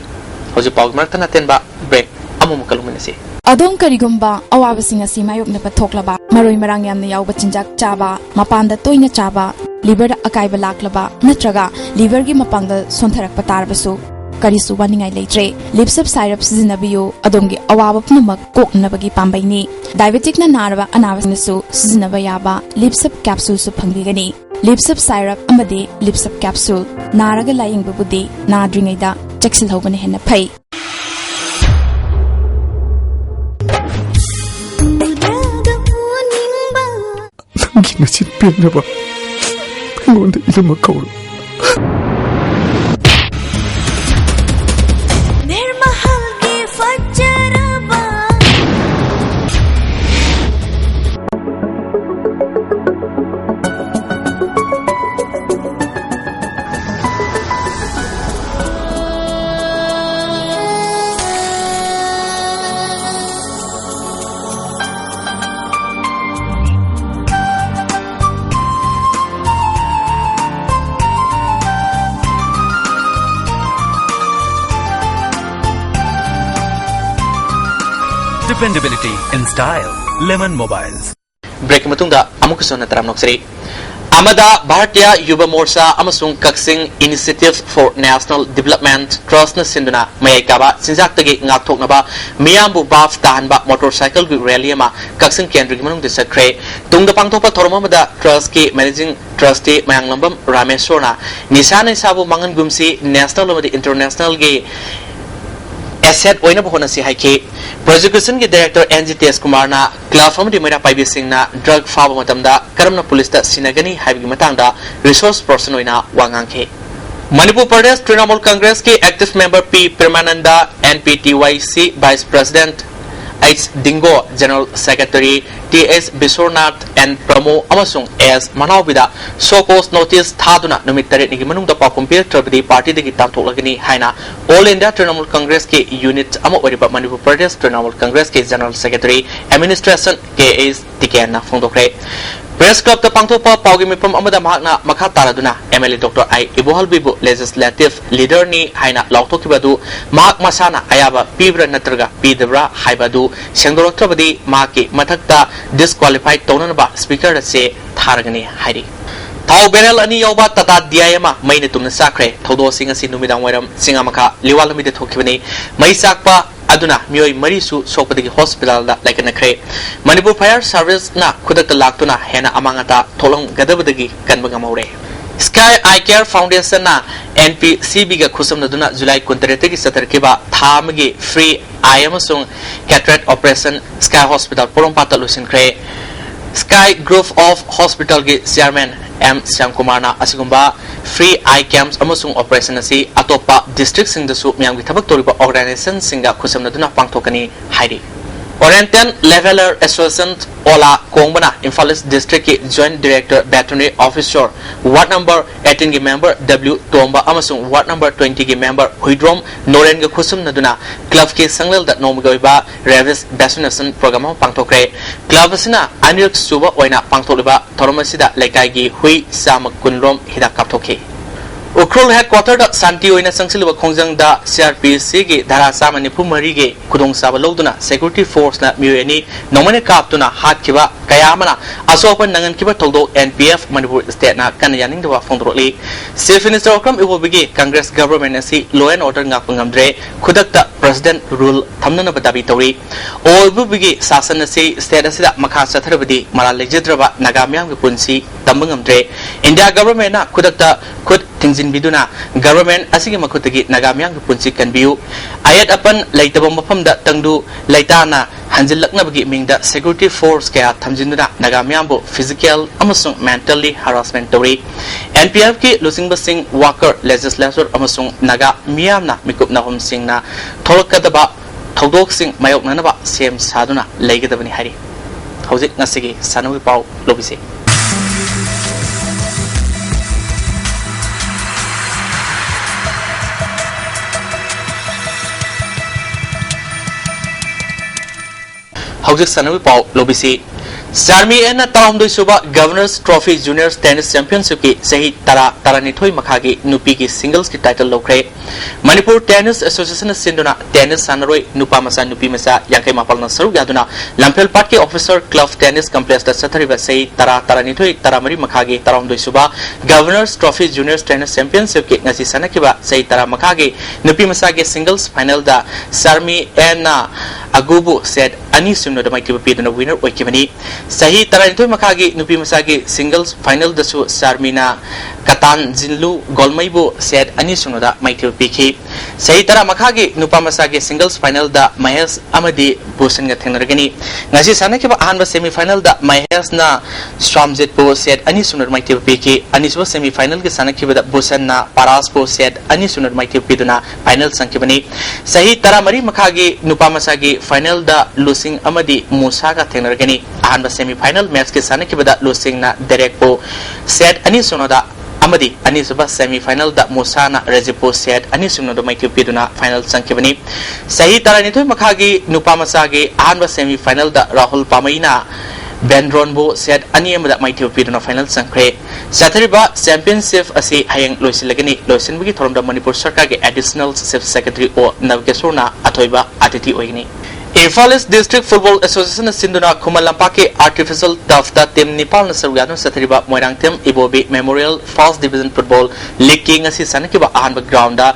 ꯍꯧꯖꯤꯛ ꯄꯥꯎꯒꯤ ꯃꯔꯛꯇ ꯅꯇꯦꯟꯕ break ꯑꯃꯃꯨꯛꯀ ꯂꯧꯃꯤꯟꯅꯁꯤ꯫ ꯑꯗꯣꯝ ꯀꯔꯤꯒꯨꯝꯕ ꯑꯋꯥꯕꯁꯤꯡ ꯑꯁꯤ ꯃꯥꯌꯣꯛꯅꯕ ꯊꯣꯛꯂꯕ, ꯃꯔꯣꯏ ꯃꯔꯥꯡ ꯌꯥꯝꯅ ꯌꯥꯎꯕ ꯆꯤꯟꯖꯥꯛ ꯆꯥꯕ, ꯃꯄꯥꯟꯗ ꯇꯣꯏꯅ ꯆꯥꯕ, liver ꯑꯀꯥꯏꯕ ꯂꯥꯛꯂꯕ ꯅꯠꯇ꯭ꯔꯒ liverꯒꯤ ꯃꯄꯥꯡꯒꯜ ꯁꯣꯟꯊꯔꯛꯄ ꯇꯥꯔꯕꯁꯨ ꯀꯔꯤꯁꯨ ꯋꯥꯅꯤꯡꯉꯥꯏ ꯂꯩꯇ꯭ꯔꯦ꯫ Lipsip syrup ꯁꯤꯖꯤꯟꯅꯕꯤꯌꯨ, ꯑꯗꯣꯝꯒꯤ ꯑꯋꯥꯕ ꯄꯨꯝꯅꯃꯛ ꯀꯣꯛꯅꯅꯕꯒꯤ ꯄꯥꯝꯕꯩꯅꯤ꯫ Diabeticꯅ ꯅꯥꯔꯕ ꯑꯅꯥꯕꯁꯤꯡꯅꯁꯨ ꯁꯤꯖꯤꯟꯅꯕ ꯌꯥꯕ Lipsip capsuleꯁꯨ ꯐꯪꯕꯤꯒꯅꯤ꯫ Lipsip syrup ꯑꯃꯗꯤ Lipsip capsule ꯅꯥꯔꯒ ꯂꯥꯌꯦꯡꯕꯕꯨꯗꯤ ꯅꯥꯗ꯭ꯔꯤꯉꯩꯗ ꯆꯦꯛꯁꯤꯜꯍꯧꯕꯅ ꯍꯦꯟꯅ ꯐꯩ꯫ ꯅꯪꯒꯤ ꯅꯆꯤꯟ ꯄꯦꯟꯅꯕ ꯑꯩꯉꯣꯟꯗ ꯏꯅꯝꯃ ꯀꯧꯔꯣ꯫ ꯅꯤꯔꯃꯍꯜꯒꯤ ꯐꯖꯔꯕ Dependability in style. Lemon Mobiles. Breakꯀꯤ ꯃꯇꯨꯡꯗ ꯑꯃꯨꯛꯀꯁꯨ ꯍꯟꯅ ꯇꯔꯥꯝꯅ ꯑꯣꯛꯆꯔꯤ꯫ ꯑꯃꯗ ꯚꯥꯔꯇꯤꯌ ꯌꯨꯕ ꯃꯣꯔꯆꯥ ꯑꯃꯁꯨꯡ ꯀꯛꯆꯤꯡ Initiative for National Development Trustꯅ ꯁꯤꯟꯗꯨꯅ ꯃꯌꯥꯏ ꯀꯥꯕ ꯆꯤꯟꯖꯥꯛꯇꯒꯤ ꯉꯥꯛꯊꯣꯛꯅꯕ ꯃꯤꯌꯥꯝꯕꯨ ꯚꯥꯞ ꯇꯥꯍꯟꯕ motorcycleꯒꯤ rally ꯑꯃ ꯀꯛꯆꯤꯡ ꯀꯦꯟꯗ꯭ꯔꯒꯤ ꯃꯅꯨꯡꯗ ꯆꯠꯈ꯭ꯔꯦ꯫ ꯇꯨꯡꯗ ꯄꯥꯡꯊꯣꯛꯄ ꯊꯧꯔꯝ ꯑꯃꯗ trustꯀꯤ managing trustee ꯃꯌꯥꯡꯂꯝꯕꯝ ꯔꯥꯃꯦꯁꯣꯔꯅ ꯅꯤꯁꯥ ꯅꯤꯁꯥꯕꯨ ꯃꯥꯡꯍꯟꯒꯨꯝꯁꯤ, national ꯑꯃꯗꯤ internationalꯒꯤ asset ꯑꯣꯏꯅꯕ ꯍꯣꯠꯅꯁꯤ ꯍꯥꯏꯈꯤ꯫ Prosecutionꯒꯤ director N G ꯇꯦꯖꯀꯨꯃꯥꯔꯅ club ꯑꯃꯗꯤ ꯃꯩꯔꯥ ꯄꯥꯏꯕꯤꯁꯤꯡꯅ drug ꯐꯥꯕ ꯃꯇꯝꯗ ꯀꯔꯝꯅ ꯄꯨꯂꯤꯁꯇ ꯁꯤꯟꯅꯒꯅꯤ ꯍꯥꯏꯕꯒꯤ ꯃꯇꯥꯡꯗ resource person ꯑꯣꯏꯅ ꯋꯥ ꯉꯥꯡꯈꯤ꯫ ꯃꯅꯤꯄꯨꯔ ꯄ꯭ꯔꯗꯦꯁ ꯇ꯭ꯔꯤꯅꯥꯃꯨꯜ ꯀꯪꯒ꯭ꯔꯦꯁꯀꯤ active member P Premananda, N P T Y C vice president H Dingo, general secretary T S Bishwarnath, N Pramo ꯑꯃꯁꯨꯡ ꯑꯦꯁ ꯃꯅꯥꯎꯕꯤꯗ show cause notice ꯊꯥꯗꯨꯅ ꯅꯨꯃꯤꯠ ꯇꯔꯦꯠꯅꯤꯒꯤ ꯃꯅꯨꯡꯗ ꯄꯥꯎꯈꯨꯝ ꯄꯤꯔꯛꯇ꯭ꯔꯕꯗꯤ ꯄꯥꯔꯇꯤꯗꯒꯤ ꯇꯥꯟꯊꯣꯛꯂꯒꯅꯤ ꯍꯥꯏꯅ All India Trinamool Congressꯀꯤ unit ꯑꯃ ꯑꯣꯏꯔꯤꯕ Manipur Pradesh Trinamool Congressꯀꯤ General Secretary Administration ꯀꯦ ꯑꯦꯁ ꯇꯤꯀꯦꯟꯅ ꯐꯣꯡꯗꯣꯛꯈ꯭ꯔꯦ꯫ Press Clubꯇ ꯄꯥꯡꯊꯣꯛꯄ ꯄꯥꯎꯒꯤ ꯃꯤꯐꯝ ꯑꯃꯗ ꯃꯍꯥꯛꯅ ꯃꯈꯥ ꯇꯥꯔꯗꯨꯅ M L A doctor I ꯏꯕꯣꯍꯜꯕꯤꯕꯨ legislative leaderꯅꯤ ꯍꯥꯏꯅ ꯂꯥꯎꯊꯣꯛꯈꯤꯕ ꯑꯗꯨ ꯃꯍꯥꯛ ꯃꯁꯥꯅ ꯑꯌꯥꯕ ꯄꯤꯕ꯭ꯔꯥ ꯅꯠꯇ꯭ꯔꯒ ꯄꯤꯗꯕ꯭ꯔꯥ ꯍꯥꯏꯕ ꯑꯗꯨ ꯁꯦꯡꯗꯣꯔꯛꯇ꯭ꯔꯕꯗꯤ ꯃꯍꯥꯛꯀꯤ ꯃꯊꯛꯇ disqualify ꯇꯧꯅꯅꯕ Speakerꯗ ꯆꯦ ꯊꯥꯔꯒꯅꯤ ꯍꯥꯏꯔꯤ꯫ ꯊꯥꯎ barrel ꯑꯅꯤ ꯌꯥꯎꯕ Tata D I ꯑꯃ ꯃꯩꯅ ꯇꯨꯝꯅ ꯆꯥꯛꯈ꯭ꯔꯦ꯫ ꯊꯧꯗꯣꯛ ꯑꯁꯤ ꯉꯁꯤ ꯅꯨꯃꯤꯗꯥꯡ ꯋꯥꯏꯔꯝ ꯆꯤꯡꯉꯥꯃꯈꯥ ꯂꯤꯋꯥ ꯂꯝꯕꯤꯗ ꯊꯣꯛꯈꯤꯕꯅꯤ꯫ ꯃꯩ ꯆꯥꯛꯄ ꯑꯗꯨꯅ ꯃꯤꯑꯣꯏ ꯃꯔꯤꯁꯨ ꯁꯣꯛꯄꯗꯒꯤ hospitalꯗ ꯂꯥꯏꯀꯠꯅꯈ꯭ꯔꯦ꯫ ꯃꯅꯤꯄꯨꯔ Fire Serviceꯅ ꯈꯨꯗꯛꯇ ꯂꯥꯛꯇꯨꯅ ꯍꯦꯟꯅ ꯑꯃꯥꯡ ꯑꯇꯥ ꯊꯣꯛꯂꯝꯒꯗꯕꯗꯒꯤ ꯀꯟꯕ ꯉꯝꯍꯧꯔꯦ꯫ Sky Eye Care Foundationꯅ N P C Bꯒ ꯈꯨꯠꯁꯝꯅꯗꯨꯅ July ꯀꯨꯟꯇꯔꯦꯠꯇꯒꯤ ꯆꯠꯊꯔꯛꯈꯤꯕ ꯊꯥ ꯑꯃꯒꯤ free eye ꯑꯃꯁꯨꯡ cataract operation Sky Hospital ꯄꯣꯔꯣꯝꯄꯥꯠꯇ ꯂꯣꯏꯁꯤꯟꯈ꯭ꯔꯦ꯫ Sky Group of Hospitalꯒꯤ Chairman ꯑꯦꯝ ꯁ꯭ꯌꯥꯝꯀꯨꯃꯥꯔꯅ ꯑꯁꯤꯒꯨꯝꯕ free eye camps ꯑꯃꯁꯨꯡ operation ꯑꯁꯤ ꯑꯇꯣꯞꯄ districtꯁꯤꯡꯗꯁꯨ ꯃꯤꯌꯥꯝꯒꯤ ꯊꯕꯛ ꯇꯧꯔꯤꯕ organizationꯁꯤꯡꯒ ꯈꯨꯠꯁꯝꯅꯗꯨꯅ ꯄꯥꯡꯊꯣꯛꯀꯅꯤ ꯍꯥꯏꯔꯤ꯫ Oriental Leveller Association, ꯑꯣꯂꯥ ꯀꯣꯡꯕꯅ Imphal East Districtꯀꯤ Joint Director Veterinary Officer, Ward number eighteenꯒꯤ member W ꯇꯣꯝꯕ ꯑꯃꯁꯨꯡ Ward number twentyꯒꯤ member ꯍꯨꯏꯗ꯭ꯔꯣꯝ ꯅꯣꯔꯦꯟꯒ ꯈꯨꯠꯁꯝꯅꯗꯨꯅ clubꯀꯤ ꯁꯪꯂꯦꯜꯗ ꯅꯣꯡꯃꯒꯤ ꯑꯣꯏꯕ rabies vaccination program ꯑꯃ ꯄꯥꯡꯊꯣꯛꯈ꯭ꯔꯦ꯫ Club ꯑꯁꯤꯅ ꯑꯅꯤꯔꯛ ꯁꯨꯕ ꯑꯣꯏꯅ ꯄꯥꯡꯊꯣꯛꯂꯤꯕ ꯊꯧꯔꯝ ꯑꯁꯤꯗ ꯂꯩꯀꯥꯏꯒꯤ ꯍꯨꯏ ꯆꯥꯝꯃ ꯀꯨꯟ ꯔꯣꯝ ꯍꯤꯗꯥꯛ ꯀꯥꯞꯊꯣꯛꯈꯤ꯫ ꯎꯈ꯭ꯔꯨꯜ headquarterꯗ ꯁꯥꯟꯇꯤ ꯑꯣꯏꯅ ꯆꯪꯁꯤꯜꯂꯤꯕ ꯈꯣꯡꯖꯪꯗ C R P Cꯒꯤ ꯙꯥꯔꯥ ꯆꯥꯝꯃ ꯅꯤꯐꯨ ꯃꯔꯤꯒꯤ ꯈꯨꯗꯣꯡꯆꯥꯕ ꯂꯧꯗꯨꯅ security forceꯅ ꯃꯤꯑꯣꯏ ꯑꯅꯤ ꯅꯣꯡꯃꯩꯅ ꯀꯥꯞꯇꯨꯅ ꯍꯥꯠꯈꯤꯕ ꯀꯌꯥ ꯑꯃꯅ ꯑꯁꯣꯛ ꯑꯄꯟ ꯅꯪꯍꯟꯈꯤꯕ ꯊꯧꯗꯣꯛ N P F ꯃꯅꯤꯄꯨꯔ stateꯅ ꯀꯟꯅ ꯌꯥꯅꯤꯡꯗꯕ ꯐꯣꯡꯗꯣꯔꯛꯂꯤ꯫ Chief Minister Okram ꯏꯕꯣꯕꯤꯒꯤ Congress government ꯑꯁꯤ law and order ꯉꯥꯛꯄ ꯉꯝꯗ꯭ꯔꯦ, ꯈꯨꯗꯛꯇ president rule ꯊꯝꯅꯅꯕ ꯗꯥꯕꯤ ꯇꯧꯔꯤ꯫ ꯑꯣ ꯏꯕꯣꯕꯤꯒꯤ ꯁꯥꯁꯟ ꯑꯁꯤ state ꯑꯁꯤꯗ ꯃꯈꯥ ꯆꯠꯊꯔꯕꯗꯤ ꯃꯔꯥꯜ ꯂꯩꯖꯗ꯭ꯔꯕ ꯅꯥꯒꯥ ꯃꯤꯌꯥꯝꯒꯤ ꯄꯨꯟꯁꯤ ꯇꯝꯕ ꯉꯝꯗ꯭ꯔꯦ꯫ ꯏꯟꯗꯤꯌꯥ governmentꯅ ꯈꯨꯗꯛꯇ ꯈꯨꯠ ꯊꯤꯡꯖꯤꯟꯕꯤꯗꯨꯅ government ꯑꯁꯤꯒꯤ ꯃꯈꯨꯠꯇꯒꯤ ꯅꯥꯒꯥ ꯃꯤꯌꯥꯝꯒꯤ ꯄꯨꯟꯁꯤ ꯀꯟꯕꯤꯌꯨ꯫ ꯑꯌꯦꯠ ꯑꯄꯟ ꯂꯩꯇꯕ ꯃꯐꯝꯗ ꯇꯪꯗꯨ ꯂꯩꯇꯥꯅ ꯍꯟꯖꯤꯜꯂꯛꯅꯕꯒꯤ ꯃꯤꯡꯗ security force ꯀꯌꯥ ꯊꯝꯖꯤꯟꯗꯨꯅ ꯅꯥꯒꯥ ꯃꯤꯌꯥꯝꯕꯨ physical ꯑꯃꯁꯨꯡ mentally harassment ꯇꯧꯔꯤ꯫ N P Fꯀꯤ ꯂꯨꯆꯤꯡꯕꯁꯤꯡ, worker, legislator ꯑꯃꯁꯨꯡ ꯅꯥꯒꯥ ꯃꯤꯌꯥꯝꯅ ꯃꯤꯀꯨꯞ ꯅꯥꯍꯨꯝꯁꯤꯡꯅ ꯊꯣꯛꯂꯛꯀꯗꯕ ꯊꯧꯗꯣꯛꯁꯤꯡ ꯃꯥꯌꯣꯛꯅꯅꯕ ꯁꯦꯝ ꯁꯥꯗꯨꯅ ꯂꯩꯒꯗꯕꯅꯤ ꯍꯥꯏꯔꯤ꯫ ꯍꯧꯖꯤꯛ ꯉꯁꯤꯒꯤ ꯁꯥꯟꯅꯕꯒꯤ ꯄꯥꯎ ꯂꯧꯕꯤꯁꯤ꯫ ꯍꯧꯖꯤꯛ ꯁꯥꯟꯅꯕꯒꯤ ꯄꯥꯎ ꯂꯧꯕꯤꯁꯤ꯫ ꯆꯥꯔꯃꯤ ꯑꯦꯟꯅ ꯇꯔꯥꯍꯨꯝꯗꯣꯏ ꯁꯨꯕ Governor's Trophy Junior Tennis Championshipꯀꯤ ꯆꯍꯤ ꯇꯔꯥ, ꯇꯔꯥꯅꯤꯊꯣꯏ ꯃꯈꯥꯒꯤ ꯅꯨꯄꯤꯒꯤ singlesꯀꯤ title ꯂꯧꯈ꯭ꯔꯦ꯫ ꯃꯅꯤꯄꯨꯔ Tennis Associationꯅ ꯁꯤꯟꯗꯨꯅ tennis ꯁꯥꯟꯅꯔꯣꯏ ꯅꯨꯄꯥ ꯃꯆꯥ, ꯅꯨꯄꯤ ꯃꯆꯥ ꯌꯥꯡꯈꯩ ꯃꯥꯄꯜꯅ ꯁꯔꯨꯛ ꯌꯥꯗꯨꯅ ꯂꯝꯐꯦꯜ ꯄꯥꯠꯀꯤ Officer Club Tennis Complexꯇ ꯆꯠꯊꯔꯤꯕ ꯆꯍꯤ ꯇꯔꯥ, ꯇꯔꯥꯅꯤꯊꯣꯏ, ꯇꯔꯥꯃꯔꯤ ꯃꯈꯥꯒꯤ ꯇꯔꯥꯍꯨꯝꯗꯣꯏ ꯁꯨꯕ Governor's Trophy Junior Tennis Championshipꯀꯤ ꯉꯁꯤ ꯁꯥꯟꯅꯈꯤꯕ ꯆꯍꯤ ꯇꯔꯥ ꯃꯈꯥꯒꯤ ꯅꯨꯄꯤ ꯃꯆꯥꯒꯤ singles finalꯗ ꯆꯥꯔꯃꯤ ꯑꯦꯟꯅ ꯑꯒꯨꯕꯨ set ꯑꯅꯤ ꯁꯤꯅꯣꯗ ꯃꯥꯏꯊꯤꯕ ꯄꯤꯗꯨꯅ winner ꯑꯣꯏꯈꯤꯕꯅꯤ꯫ ꯆꯍꯤ ꯇꯔꯥꯅꯤꯊꯣꯏ ꯃꯈꯥꯒꯤ ꯅꯨꯄꯤ ꯃꯆꯥꯒꯤ singles finalꯗꯁꯨ ꯆꯥꯔꯃꯤꯅ ꯀꯇꯥꯟ ꯖꯤꯟꯂꯨ ꯒꯣꯜꯃꯩꯕꯨ set ꯑꯅꯤ ꯁꯤꯅꯣꯗ ꯃꯥꯏꯊꯤꯕ ꯄꯤꯈꯤ꯫ ꯆꯍꯤ ꯇꯔꯥ ꯃꯈꯥꯒꯤ ꯅꯨꯄꯥ ꯃꯆꯥꯒꯤ singles finalꯗ ꯃꯍꯦꯁ ꯑꯃꯗꯤ ꯚꯨꯁꯟꯒ ꯊꯦꯡꯅꯔꯒꯅꯤ꯫ ꯉꯁꯤ ꯁꯥꯟꯅꯈꯤꯕ ꯑꯍꯥꯟꯕ semifinalꯗ ꯃꯍꯦꯁꯅ ꯁ꯭ꯋꯥꯝꯖꯤꯠꯄꯨ set ꯑꯅꯤ ꯁꯤꯅꯣꯗ ꯃꯥꯏꯊꯤꯕ ꯄꯤꯈꯤ꯫ ꯑꯅꯤꯁꯨꯕ semifinalꯒꯤ ꯁꯥꯟꯅꯈꯤꯕꯗ ꯚꯨꯁꯟꯅ ꯄꯥꯔꯥꯁꯄꯨ set ꯑꯅꯤ ꯁꯤꯅꯣꯗ ꯃꯥꯏꯊꯤꯕ ꯄꯤꯗꯨꯅ final ꯆꯪꯈꯤꯕꯅꯤ꯫ ꯆꯍꯤ ꯇꯔꯥꯃꯔꯤ ꯃꯈꯥꯒꯤ ꯅꯨꯄꯥ ꯃꯆꯥꯒꯤ finalꯗ ꯂꯨꯁꯤꯡ ꯑꯃꯗꯤ ꯃꯨꯁꯥꯒ ꯊꯦꯡꯅꯔꯒꯅꯤ꯫ ꯑꯍꯥꯟꯕ semifinal matchꯀꯤ ꯁꯥꯟꯅꯈꯤꯕꯗ ꯂꯨꯁꯤꯡꯅ ꯗꯦꯔꯦꯛꯄꯨ set ꯑꯅꯤ ꯁꯤꯅꯣꯗ ꯑꯃꯗꯤ ꯑꯅꯤꯁꯨꯕ semifinalꯗ ꯃꯨꯁꯥꯅ ꯔꯖꯤꯞꯄꯨ set ꯑꯅꯤ ꯁꯤꯅꯣꯗ ꯃꯥꯏꯊꯤꯕ ꯄꯤꯗꯨꯅ final ꯆꯪꯈꯤꯕꯅꯤ꯫ ꯆꯍꯤ ꯇꯔꯥꯅꯤꯊꯣꯏ ꯃꯈꯥꯒꯤ ꯅꯨꯄꯥ ꯃꯆꯥꯒꯤ ꯑꯍꯥꯟꯕ semifinalꯗ ꯔꯥꯍꯨꯜ ꯄꯥꯃꯩꯅ ꯕꯦꯟꯗ꯭ꯔꯣꯟꯕꯨ set ꯑꯅꯤ ꯑꯃꯗ ꯃꯥꯏꯊꯤꯕ ꯄꯤꯗꯨꯅ final ꯆꯪꯈ꯭ꯔꯦ꯫ ꯆꯠꯊꯔꯤꯕ championship ꯑꯁꯤ ꯍꯌꯦꯡ ꯂꯣꯏꯁꯤꯜꯂꯒꯅꯤ꯫ ꯂꯣꯏꯁꯤꯟꯕꯒꯤ ꯊꯧꯔꯝꯗ ꯃꯅꯤꯄꯨꯔ ꯁꯔꯀꯥꯔꯒꯤ Additional Chief Secretary ꯑꯣ ꯅꯕꯀꯦꯁꯣꯔꯅ ꯑꯊꯣꯏꯕ ꯑꯇꯤꯊꯤ ꯑꯣꯏꯒꯅꯤ꯫ ꯏꯝꯐꯥꯜ East District Football Associationꯅ ꯁꯤꯟꯗꯨꯅ ꯈꯨꯃꯟ ꯂꯝꯄꯥꯛꯀꯤ artificial turfꯇ team ꯅꯤꯄꯥꯜꯅ ꯁꯔꯨꯛ ꯌꯥꯗꯨꯅ ꯆꯠꯊꯔꯤꯕ ꯃꯣꯏꯔꯥꯡꯊꯦꯝ ꯏꯕꯣꯕꯤ Memorial First Division Football Leagueꯀꯤ ꯉꯁꯤ ꯁꯥꯟꯅꯈꯤꯕ ꯑꯍꯥꯟꯕ groundꯗ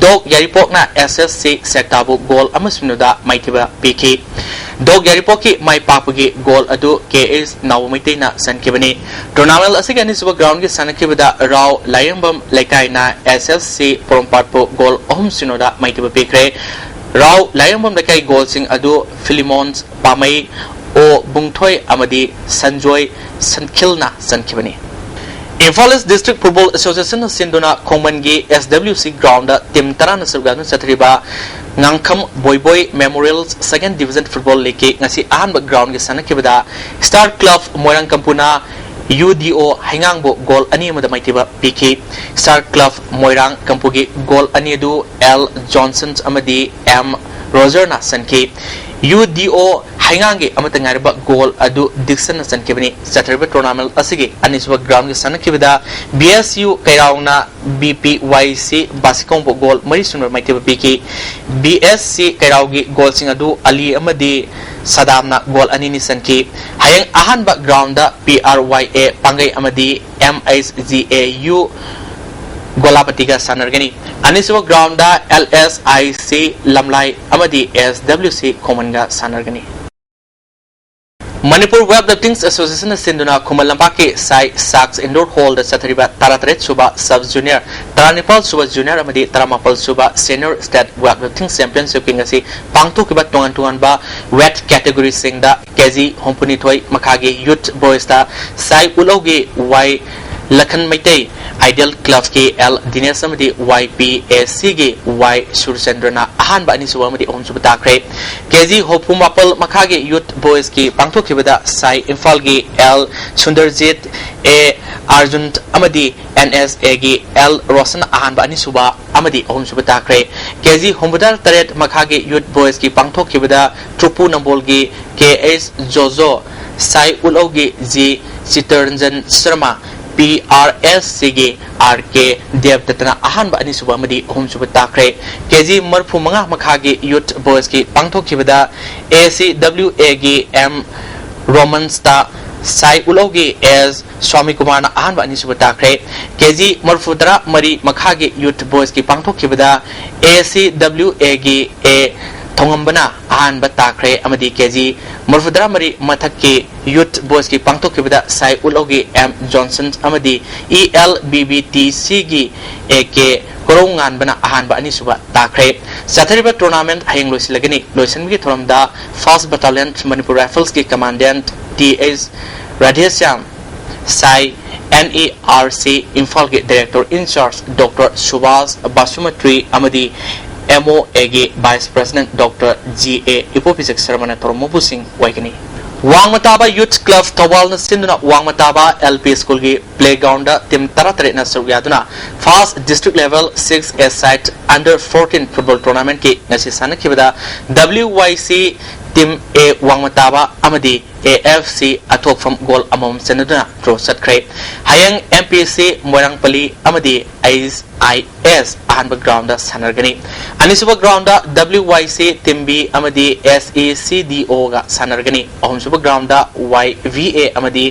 ꯗꯣꯛ ꯌꯥꯏꯔꯤꯄꯣꯛꯅ S S C ꯁꯦꯛꯇꯥꯕꯨ goal ꯑꯃ ꯁꯤꯅꯣꯗ ꯃꯥꯏꯊꯤꯕ ꯄꯤꯈꯤ꯫ ꯗꯣꯛ ꯌꯥꯏꯔꯤꯄꯣꯛꯀꯤ ꯃꯥꯏ ꯄꯥꯛꯄꯒꯤ goal ꯑꯗꯨ K H ꯅꯥꯎꯕ ꯃꯩꯇꯩꯅ ꯆꯟꯈꯤꯕꯅꯤ꯫ Tournament ꯑꯁꯤꯒꯤ ꯑꯅꯤꯁꯨꯕ groundꯒꯤ ꯁꯥꯟꯅꯈꯤꯕꯗ Rao ꯂꯥꯏꯌꯦꯡꯕꯝ ꯂꯩꯀꯥꯏꯅ S S C ꯄꯣꯔꯣꯝꯄꯥꯠꯄꯨ goal ꯑꯍꯨꯝ ꯁꯤꯅꯣꯗ ꯃꯥꯏꯊꯤꯕ ꯄꯤꯈ꯭ꯔꯦ꯫ ꯔꯥꯎ ꯂꯥꯏꯌꯦꯡꯕꯝ ꯂꯩꯀꯥꯏ goalꯁꯤꯡ ꯑꯗꯨ ꯐꯤꯂꯤꯃꯣꯟ ꯄꯥꯃꯩ, ꯑꯣ ꯕꯨꯡꯊꯣꯏ ꯑꯃꯗꯤ Sanjoy ꯁꯟꯈꯤꯜꯅ ꯆꯟꯈꯤꯕꯅꯤ꯫ Imphal East District Football Associationꯅ ꯁꯤꯟꯗꯨꯅ ꯈꯣꯡꯃꯟꯒꯤ S W C groundꯗ team ꯇꯔꯥꯅ ꯁꯔꯨꯛ ꯌꯥꯗꯨꯅ ꯆꯠꯊꯔꯤꯕ ꯉꯥꯡꯈꯝ ꯕꯣꯏꯕꯣꯏ Memorial Second Division Football Leagueꯀꯤ ꯉꯁꯤ ꯑꯍꯥꯟꯕ groundꯒꯤ ꯁꯥꯟꯅꯈꯤꯕꯗ Star Club ꯃꯣꯏꯔꯥꯡ ꯀꯝꯄꯨꯅ UDO ꯍꯩꯉꯥꯡꯕꯨ goal ꯑꯅꯤ ꯑꯃꯗ ꯃꯥꯏꯊꯤꯕ ꯄꯤꯈꯤ꯫ Star Club ꯃꯣꯏꯔꯥꯡ ꯀꯝꯄꯨꯒꯤ goal ꯑꯅꯤ ꯑꯗꯨ L Johnson ꯑꯃꯗꯤ M Rogerꯅ ꯆꯟꯈꯤ꯫ UDO ꯍꯩꯉꯥꯡꯒꯤ ꯑꯃꯠꯇ ꯉꯥꯏꯔꯕ goal ꯑꯗꯨ Dixonꯅ ꯆꯟꯈꯤꯕꯅꯤ꯫ ꯆꯠꯊꯔꯤꯕ tournament ꯑꯁꯤꯒꯤ ꯑꯅꯤꯁꯨꯕ groundꯒꯤ ꯁꯥꯟꯅꯈꯤꯕꯗ BSU ꯀꯩꯔꯥꯎꯅ BPYC ꯕꯥꯁꯤꯈꯣꯡꯕꯨ goal ꯃꯔꯤ ꯁꯨꯅ ꯃꯥꯏꯊꯤꯕ ꯄꯤꯈꯤ꯫ BSC ꯀꯩꯔꯥꯎꯒꯤ goalꯁꯤꯡ ꯑꯗꯨ ꯑꯂꯤ ꯑꯃꯗꯤ ꯁꯗꯥꯝꯅ goal ꯑꯅꯤꯅꯤ ꯆꯟꯈꯤ꯫ ꯍꯌꯦꯡ ꯑꯍꯥꯟꯕ groundꯗ PRYA ꯄꯥꯡꯒꯩ ꯑꯃꯗꯤ MHGAU ꯒꯣꯂꯥꯄꯇꯤꯒ ꯁꯥꯟꯅꯔꯒꯅꯤ꯫ ꯑꯅꯤꯁꯨꯕ groundꯗ LSIC ꯂꯝꯂꯥꯏ ꯑꯃꯗꯤ SWC ꯈꯣꯡꯃꯟꯒ ꯁꯥꯟꯅꯔꯒꯅꯤ꯫ Manipur Weightlifting Associationꯅ ꯁꯤꯟꯗꯨꯅ ꯈꯨꯃꯟ ꯂꯝꯄꯥꯛꯀꯤ ꯁꯥꯏ ꯁꯥꯛꯁ indoor hallꯗ ꯆꯠꯊꯔꯤꯕ ꯇꯔꯥꯇꯔꯦꯠ ꯁꯨꯕ sub junior, ꯇꯔꯥꯅꯤꯄꯥꯜ ꯁꯨꯕ junior ꯑꯃꯗꯤ ꯇꯔꯥꯃꯥꯄꯜ ꯁꯨꯕ senior state weightlifting championshipꯀꯤ ꯉꯁꯤ ꯄꯥꯡꯊꯣꯛꯈꯤꯕ ꯇꯣꯉꯥꯟ ꯇꯣꯉꯥꯟꯕ weight categoryꯁꯤꯡꯗ KG ꯍꯨꯝꯐꯨꯅꯤꯊꯣꯏ ꯃꯈꯥꯒꯤ youth boysꯇ ꯁꯥꯏ ꯎꯠꯂꯧꯒꯤ Y ꯂꯈꯟ ꯃꯩꯇꯩ, Ideal Clubꯀꯤ L ꯗꯤꯅꯦꯁ ꯑꯃꯗꯤ YPACꯒꯤ Y ꯁꯨꯔꯆꯟꯗ꯭ꯔꯅ ꯑꯍꯥꯟꯕ, ꯑꯅꯤꯁꯨꯕ ꯑꯃꯗꯤ ꯑꯍꯨꯝꯁꯨꯕ ꯇꯥꯈ꯭ꯔꯦ꯫ KG ꯍꯨꯝꯐꯨ ꯃꯥꯄꯜ ꯃꯈꯥꯒꯤ youth boysꯀꯤ ꯄꯥꯡꯊꯣꯛꯈꯤꯕꯗ ꯁꯥꯏ ꯏꯝꯐꯥꯜꯒꯤ L ꯁꯨꯟꯗꯔꯖꯤꯠ, A ꯑꯥꯔꯖꯨꯟ ꯑꯃꯗꯤ NSAꯒꯤ L ꯔꯣꯁꯟ ꯑꯍꯥꯟꯕ, ꯑꯅꯤꯁꯨꯕ ꯑꯃꯗꯤ ꯑꯍꯨꯝꯁꯨꯕ ꯇꯥꯈ꯭ꯔꯦ꯫ KG ꯍꯨꯝꯐꯨꯇꯔꯥ ꯇꯔꯦꯠ ꯃꯈꯥꯒꯤ youth boysꯀꯤ ꯄꯥꯡꯊꯣꯛꯈꯤꯕꯗ ꯇ꯭ꯔꯨꯄꯨ ꯅꯝꯕꯣꯜꯒꯤ KH ꯖꯣꯖꯣ, ꯁꯥꯏ ꯎꯠꯂꯧꯒꯤ G ꯆꯤꯇꯔꯟꯖꯟ ꯁꯔꯃ, PRSCꯒꯤ RK ꯗꯦꯕꯗꯠꯇꯅ ꯑꯍꯥꯟꯕ, ꯑꯅꯤꯁꯨꯕ ꯑꯃꯗꯤ ꯑꯍꯨꯝꯁꯨꯕ ꯇꯥꯈ꯭ꯔꯦ꯫ KG ꯃꯔꯤꯐꯨ ꯃꯉꯥ ꯃꯈꯥꯒꯤ youth boysꯀꯤ ꯄꯥꯡꯊꯣꯛꯈꯤꯕꯗ ACWAꯒꯤ M ꯔꯣꯃꯟꯁꯇ, ꯁꯥꯏ ꯎꯠꯂꯧꯒꯤ S ꯁ꯭ꯋꯥꯃꯤ ꯀꯨꯃꯥꯔꯅ ꯑꯍꯥꯟꯕ, ꯑꯅꯤꯁꯨꯕ ꯇꯥꯈ꯭ꯔꯦ꯫ KG ꯃꯔꯤꯐꯨꯇꯔꯥ ꯃꯔꯤ ꯃꯈꯥꯒꯤ youth boysꯀꯤ ꯄꯥꯡꯊꯣꯛꯈꯤꯕꯗ ACWAꯒꯤ A ꯊꯣꯉꯝꯕꯅ ꯑꯍꯥꯟꯕ ꯇꯥꯈ꯭ꯔꯦ ꯑꯃꯗꯤ KG ꯃꯔꯤꯐꯨꯇꯔꯥ ꯃꯔꯤ ꯃꯊꯛꯀꯤ youth boysꯀꯤ ꯄꯥꯡꯊꯣꯛꯈꯤꯕꯗ ꯁꯥꯏ ꯎꯠꯂꯧꯒꯤ M ꯖꯣꯟꯁꯟ ꯑꯃꯗꯤ ELBBTCꯒꯤ AK ꯀꯣꯔꯧꯉꯥꯟꯕꯅ ꯑꯍꯥꯟꯕ, ꯑꯅꯤꯁꯨꯕ ꯇꯥꯈ꯭ꯔꯦ꯫ ꯆꯠꯊꯔꯤꯕ tournament ꯍꯌꯦꯡ ꯂꯣꯏꯁꯤꯜꯂꯒꯅꯤ꯫ ꯂꯣꯏꯁꯤꯟꯕꯒꯤ ꯊꯧꯔꯝꯗ First Battalion Manipur Riflesꯀꯤ Commandant Th Radheshyam, ꯁꯥꯏ NERC ꯏꯝꯐꯥꯜꯒꯤ director in charge Doctor Subhas ꯕꯥꯁꯨꯃꯇ꯭ꯔꯤ ꯑꯃꯗꯤ ꯑꯦꯝ ꯑꯣ ꯑꯦꯒꯤ vice president doctor G A ꯏꯕꯣꯕꯤꯖꯦꯛ ꯁꯔꯃꯅ ꯇꯧꯔꯝ ꯃꯄꯨꯁꯤꯡ ꯑꯣꯏꯒꯅꯤ꯫ ꯋꯥꯡꯃ ꯇꯥꯕ ꯌꯨꯊ ꯀ꯭ꯂꯕ ꯊꯧꯕꯥꯜꯅ ꯁꯤꯟꯗꯨꯅ ꯋꯥꯡꯃ ꯇꯥꯕ ꯑꯦꯜ ꯄꯤ ꯁ꯭ꯀꯨꯜꯒꯤ ꯄ꯭ꯂꯦꯒ꯭ꯔꯥꯎꯟꯗ ꯇꯤꯝ ꯇꯔꯥꯇꯔꯦꯠꯅ ꯁꯔꯨꯛ ꯌꯥꯗꯨꯅ ꯐꯥꯔꯁ ꯗꯤꯁꯇ꯭ꯔꯤꯛ ꯂꯦꯚꯦꯜ ꯁꯤꯛꯁ ꯑꯦ ꯁꯥꯏꯠ ꯑꯟꯗꯔ ꯐꯣꯔꯇꯤꯟ ꯐꯨꯠꯕꯣꯜ ꯇꯣꯔꯅꯥꯃꯦꯟꯠꯀꯤ ꯉꯁꯤ ꯁꯥꯟꯅꯈꯤꯕꯗ ꯗꯕ꯭ꯂꯤꯎ ꯋꯥꯏ ꯁꯤ ꯇꯤꯝ ꯑꯦ ꯋꯥꯡꯃ ꯇꯥꯕ ꯑꯃꯗꯤ ꯑꯦ ꯑꯦꯐ ꯁꯤ ꯑꯊꯣꯛꯐꯝ ꯒꯣꯜ ꯑꯃꯃꯝ ꯆꯟꯅꯗꯨꯅ ꯗ꯭ꯔꯣ ꯆꯠꯈ꯭ꯔꯦ꯫ ꯍꯌꯦꯡ ꯑꯦꯝ ꯄꯤ ꯁꯤ ꯃꯣꯏꯔꯥꯡꯄꯜꯂꯤ ꯑꯃꯗꯤ ꯑꯩꯆ ꯑꯥꯏ ꯑꯦꯁ ꯑꯍꯥꯟꯕ ꯒ꯭ꯔꯥꯎꯟꯗ ꯁꯥꯟꯅꯔꯒꯅꯤ꯫ ꯑꯅꯤꯁꯨꯕ ꯒ꯭ꯔꯥꯎꯟꯗ ꯗꯕ꯭ꯂꯤꯎ ꯋꯥꯏ ꯁꯤ ꯇꯤꯝ ꯕꯤ ꯑꯃꯗꯤ ꯑꯦꯁ ꯏ ꯁꯤ ꯗꯤ ꯑꯣꯒ ꯁꯥꯟꯅꯔꯒꯅꯤ꯫ ꯑꯍꯨꯝꯁꯨꯕ ꯒ꯭ꯔꯥꯎꯟꯗ ꯋꯥꯏ ꯚꯤ ꯑꯦ ꯑꯃꯗꯤ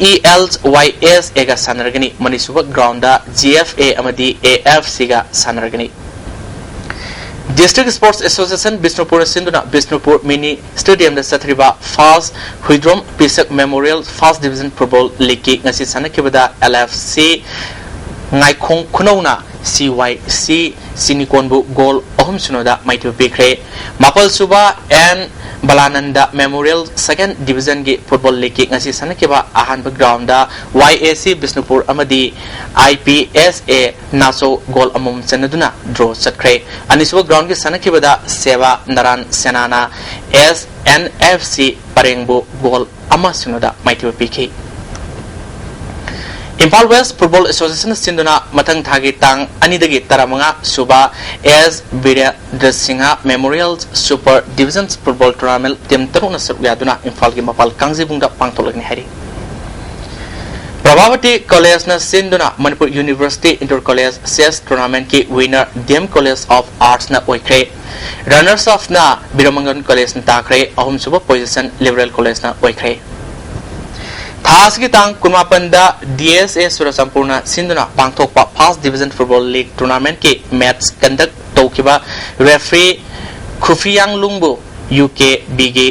ꯏ ꯑꯦꯜ ꯋꯥꯏ ꯑꯦꯁ ꯑꯦꯒ ꯁꯥꯟꯅꯔꯒꯅꯤ꯫ ꯃꯔꯤꯁꯨꯕ ꯒ꯭ꯔꯥꯎꯟꯗ ꯖꯤ ꯑꯦꯐ ꯑꯦ ꯑꯃꯗꯤ ꯑꯦ ꯑꯦꯐ ꯁꯤꯒ ꯁꯥꯟꯅꯔꯒꯅꯤ꯫ ꯗꯤꯁꯇ꯭ꯔꯤꯛ ꯁ꯭ꯄꯣꯔꯠꯁ ꯑꯦꯁꯣꯁꯤꯌꯦꯁꯟ ꯕꯤꯁꯅꯨꯄꯨꯔꯅ ꯁꯤꯟꯗꯨꯅ ꯕꯤꯁꯅꯨꯄꯨꯔ ꯃꯤꯅꯤ ꯁ꯭ꯇꯦꯗꯤꯌꯝꯗ ꯆꯠꯊꯔꯤꯕ first Huidrom Pishak memorial first division football ꯂꯤꯒꯀꯤ ꯉꯁꯤ ꯁꯥꯟꯅꯈꯤꯕꯗ ꯑꯦꯜ ꯑꯦꯐ ꯁꯤ ꯉꯥꯏꯈꯣꯡ ꯈꯨꯅꯧꯅ ꯁꯤ ꯋꯥꯏ ꯁꯤ ꯆꯤꯅꯤꯀꯣꯟꯕꯨ ꯒꯣꯜ ꯑꯍꯨꯝ ꯁꯤꯅꯣꯗ ꯃꯥꯏꯊꯤꯕ ꯄꯤꯈ꯭ꯔꯦ꯫ ꯃꯥꯄꯜ ꯁꯨꯕ ꯑꯦꯟ ꯕꯂꯥꯅꯟꯗ ꯃꯦꯃꯣꯔꯤꯌꯦꯜ ꯁꯦꯀꯦꯟ ꯗꯤꯕꯤꯖꯟꯒꯤ ꯐꯨꯠꯕꯣꯜ ꯂꯤꯒꯀꯤ ꯉꯁꯤ ꯁꯥꯟꯅꯈꯤꯕ ꯑꯍꯥꯟꯕ ꯒ꯭ꯔꯥꯎꯟꯗ ꯋꯥꯏ ꯑꯦ ꯁꯤ ꯕꯤꯁꯅꯨꯄꯨꯔ ꯑꯃꯗꯤ I P S A ꯅꯥꯆꯧ goal ꯑꯃꯃꯝ ꯆꯟꯅꯗꯨꯅ ꯗ꯭ꯔꯣ ꯆꯠꯈ꯭ꯔꯦ꯫ ꯑꯅꯤꯁꯨꯕ ꯒ꯭ꯔꯥꯎꯟꯒꯤ ꯁꯥꯟꯅꯈꯤꯕꯗ ꯁꯦꯕꯥ ꯅꯔꯥꯟ ꯁꯦꯅꯥꯅ ꯑꯦꯁ ꯑꯦꯟ ꯑꯦꯐ ꯁꯤ ꯄꯔꯦꯡꯕꯨ ꯒꯣꯜ ꯑꯃ ꯁꯤꯅꯣꯗ ꯃꯥꯏꯊꯤꯕ ꯄꯤꯈꯤ꯫ ꯏꯝꯐꯥꯜ ꯋꯦꯁ ꯐꯨꯠꯕꯣꯜ ꯑꯦꯁꯣꯁꯤꯌꯦꯁꯟꯅ ꯁꯤꯟꯗꯨꯅ ꯃꯊꯪ ꯊꯥꯒꯤ ꯇꯥꯡ ꯑꯅꯤꯗꯒꯤ ꯇꯔꯥꯃꯉꯥ ꯁꯨꯕ S Birendra Singh memorial super division football tournament team ꯇꯔꯨꯛꯅ ꯁꯔꯨꯛ ꯌꯥꯗꯨꯅ ꯏꯝꯐꯥꯜꯒꯤ ꯃꯄꯥꯜ ꯀꯥꯡꯖꯩꯕꯨꯡꯗ ꯄꯥꯡꯊꯣꯛꯂꯒꯅꯤ ꯍꯥꯏꯔꯤ꯫ ꯄ꯭ꯔꯚꯥꯕꯇꯤ ꯀꯣꯂꯦꯖꯅ ꯁꯤꯟꯗꯨꯅ Manipur university inter college chess ꯇꯣꯔꯅꯥꯃꯦꯟꯠꯀꯤ winner D M college of ꯑꯥꯔꯠꯁꯅ ꯑꯣꯏꯈ꯭ꯔꯦ꯫ ꯔꯟꯅꯔꯁ ꯑꯞꯅ ꯕꯤꯔꯃꯪꯒꯟ ꯀꯣꯂꯦꯖꯅ ꯇꯥꯈ꯭ꯔꯦ꯫ ꯑꯍꯨꯝꯁꯨꯕ ꯄꯣꯖꯤꯁꯟ ꯂꯤꯕꯔꯦꯜ ꯀꯣꯂꯦꯖꯅ ꯑꯣꯏꯈ꯭ꯔꯦ꯫ ꯊꯥ ꯑꯁꯤꯒꯤ ꯇꯥꯡ ꯀꯨꯟꯃꯥꯄꯟꯗ ꯗꯤ ꯑꯦꯁ ꯑꯦ ꯆꯨꯔꯆꯥꯟꯄꯨꯔꯅ ꯁꯤꯟꯗꯨꯅ ꯄꯥꯡꯊꯣꯛꯄ ꯐꯥꯔꯁꯠ ꯗꯤꯕꯤꯖꯟ ꯐꯨꯠꯕꯣꯜ ꯂꯤꯒ ꯇꯣꯔꯅꯥꯃꯦꯟꯠꯀꯤ ꯃꯦꯠꯆ ꯀꯟꯗꯛ ꯇꯧꯈꯤꯕ ꯔꯦꯐ꯭ꯔꯤ ꯈꯨꯐꯤꯌꯥꯡꯂꯨꯡꯕꯨ ꯌꯨ ꯀꯦ ꯕꯤꯒꯤ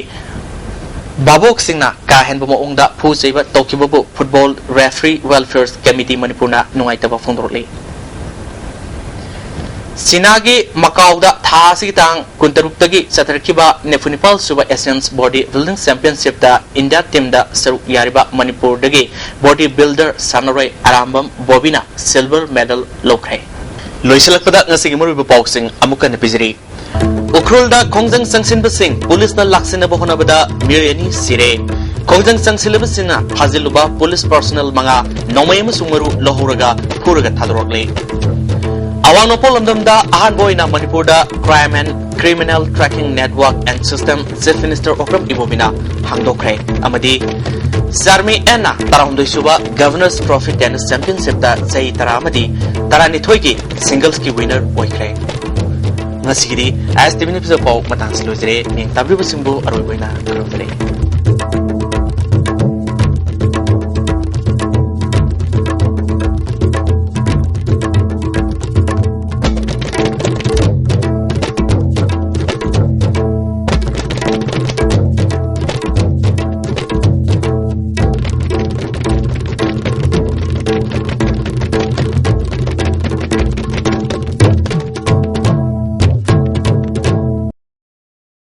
ꯚꯥꯕꯣꯛꯁꯤꯡꯅ ꯀꯥ ꯍꯦꯟꯕ ꯃꯑꯣꯡꯗ ꯐꯨ ꯆꯩꯕ ꯇꯧꯈꯤꯕꯕꯨ ꯐꯨꯠꯕꯣꯜ ꯔꯦꯐ꯭ꯔꯤ ꯋꯦꯜꯐꯤꯌꯔ ꯀꯃꯤꯇꯤ ꯃꯅꯤꯄꯨꯔꯅ ꯅꯨꯡꯉꯥꯏꯇꯕ ꯐꯣꯡꯗꯣꯔꯛꯂꯤ꯫ ꯆꯤꯅꯥꯒꯤ ꯃꯀꯥꯎꯗ ꯊꯥ ꯑꯁꯤꯒꯤ ꯇꯥꯡ ꯀꯨꯟꯇꯔꯨꯛꯇꯒꯤ ꯆꯠꯊꯔꯛꯈꯤꯕ ꯅꯤꯐꯨ ꯅꯤꯄꯥꯜ ꯁꯨꯕ ꯑꯦꯁꯤꯌꯟꯁ ꯕꯣꯗꯤ ꯕꯤꯜꯗꯤꯡ ꯆꯦꯝꯄꯤꯌꯟꯁꯤꯞꯇ ꯏꯟꯗꯤꯌꯥ ꯇꯤꯝꯗ ꯁꯔꯨꯛ ꯌꯥꯔꯤꯕ ꯃꯅꯤꯄꯨꯔꯗꯒꯤ ꯕꯣꯗꯤ ꯕꯤꯜꯗꯔ ꯁꯥꯟꯅꯔꯣꯏ ꯑꯔꯥꯝꯕꯝ ꯕꯣꯕꯤꯅ ꯁꯤꯜꯚꯔ ꯃꯦꯗꯜ ꯂꯧꯈ꯭ꯔꯦ꯫ ꯂꯣꯏꯁꯤꯜꯂꯛꯄꯗ ꯉꯁꯤꯒꯤ ꯃꯔꯨꯑꯣꯏꯕ ꯄꯥꯎꯁꯤꯡ ꯑꯃꯨꯛ ꯍꯟꯅ ꯄꯤꯖꯔꯤ꯫ ꯎꯈ꯭ꯔꯨꯜꯗ ꯈꯣꯡꯖꯪ ꯆꯪꯁꯤꯟꯕꯁꯤꯡ ꯄꯨꯂꯤꯁꯅ ꯂꯥꯛꯁꯤꯟꯅꯕ ꯍꯣꯠꯅꯕꯗ ꯃꯤꯑꯣꯏ ꯑꯅꯤ ꯁꯤꯔꯦ꯫ ꯈꯣꯡꯖꯪ ꯆꯪꯁꯤꯜꯂꯕꯁꯤꯡꯅ ꯐꯥꯖꯤꯜꯂꯨꯕ ꯄꯨꯂꯤꯁ ꯄꯔꯁꯣꯅꯦꯜ ꯃꯉꯥ ꯅꯣꯡꯃꯩ ꯑꯃꯁꯨꯡ ꯃꯔꯨ ꯂꯧꯍꯧꯔꯒ ꯐꯨꯔꯒ ꯊꯥꯗꯣꯔꯛꯂꯦ꯫ ꯑꯋꯥꯡ ꯅꯣꯡꯄꯣꯛ ꯂꯝꯗꯝꯗ ꯑꯍꯥꯟꯕ ꯑꯣꯏꯅ ꯃꯅꯤꯄꯨꯔꯗ Crime and Criminal Tracking Network and System Chief Minister Okram Ibobi ꯅ ꯍꯥꯡꯗꯣꯛꯈ꯭ꯔꯦ ꯑꯃꯗꯤ ꯆꯥꯔꯃꯤ ꯑꯦꯟꯅ ꯇꯔꯥꯍꯨꯝꯗꯣꯏ ꯁꯨꯕ Governor's Trophy Tennis Championship ꯇ ꯆꯍꯤ ꯇꯔꯥ ꯑꯃꯗꯤ ꯇꯔꯥꯅꯤꯊꯣꯏꯒꯤ singles ꯀꯤ winner ꯑꯣꯏꯈ꯭ꯔꯦ꯫ ꯉꯁꯤꯒꯤꯗꯤ ꯑꯥꯏ ꯑꯦꯁ ꯇꯤ ꯚꯤ ꯅ꯭ꯌꯨꯁ ꯄꯥꯎ ꯃꯇꯥꯡꯁꯤ ꯂꯣꯏꯖꯔꯦ꯫ ꯃꯤꯡ ꯇꯥꯕꯤꯕꯁꯤꯡꯕꯨ ꯑꯔꯣꯏꯕ ꯑꯣꯏꯅ ꯈꯨꯔꯨꯝꯖꯔꯤ꯫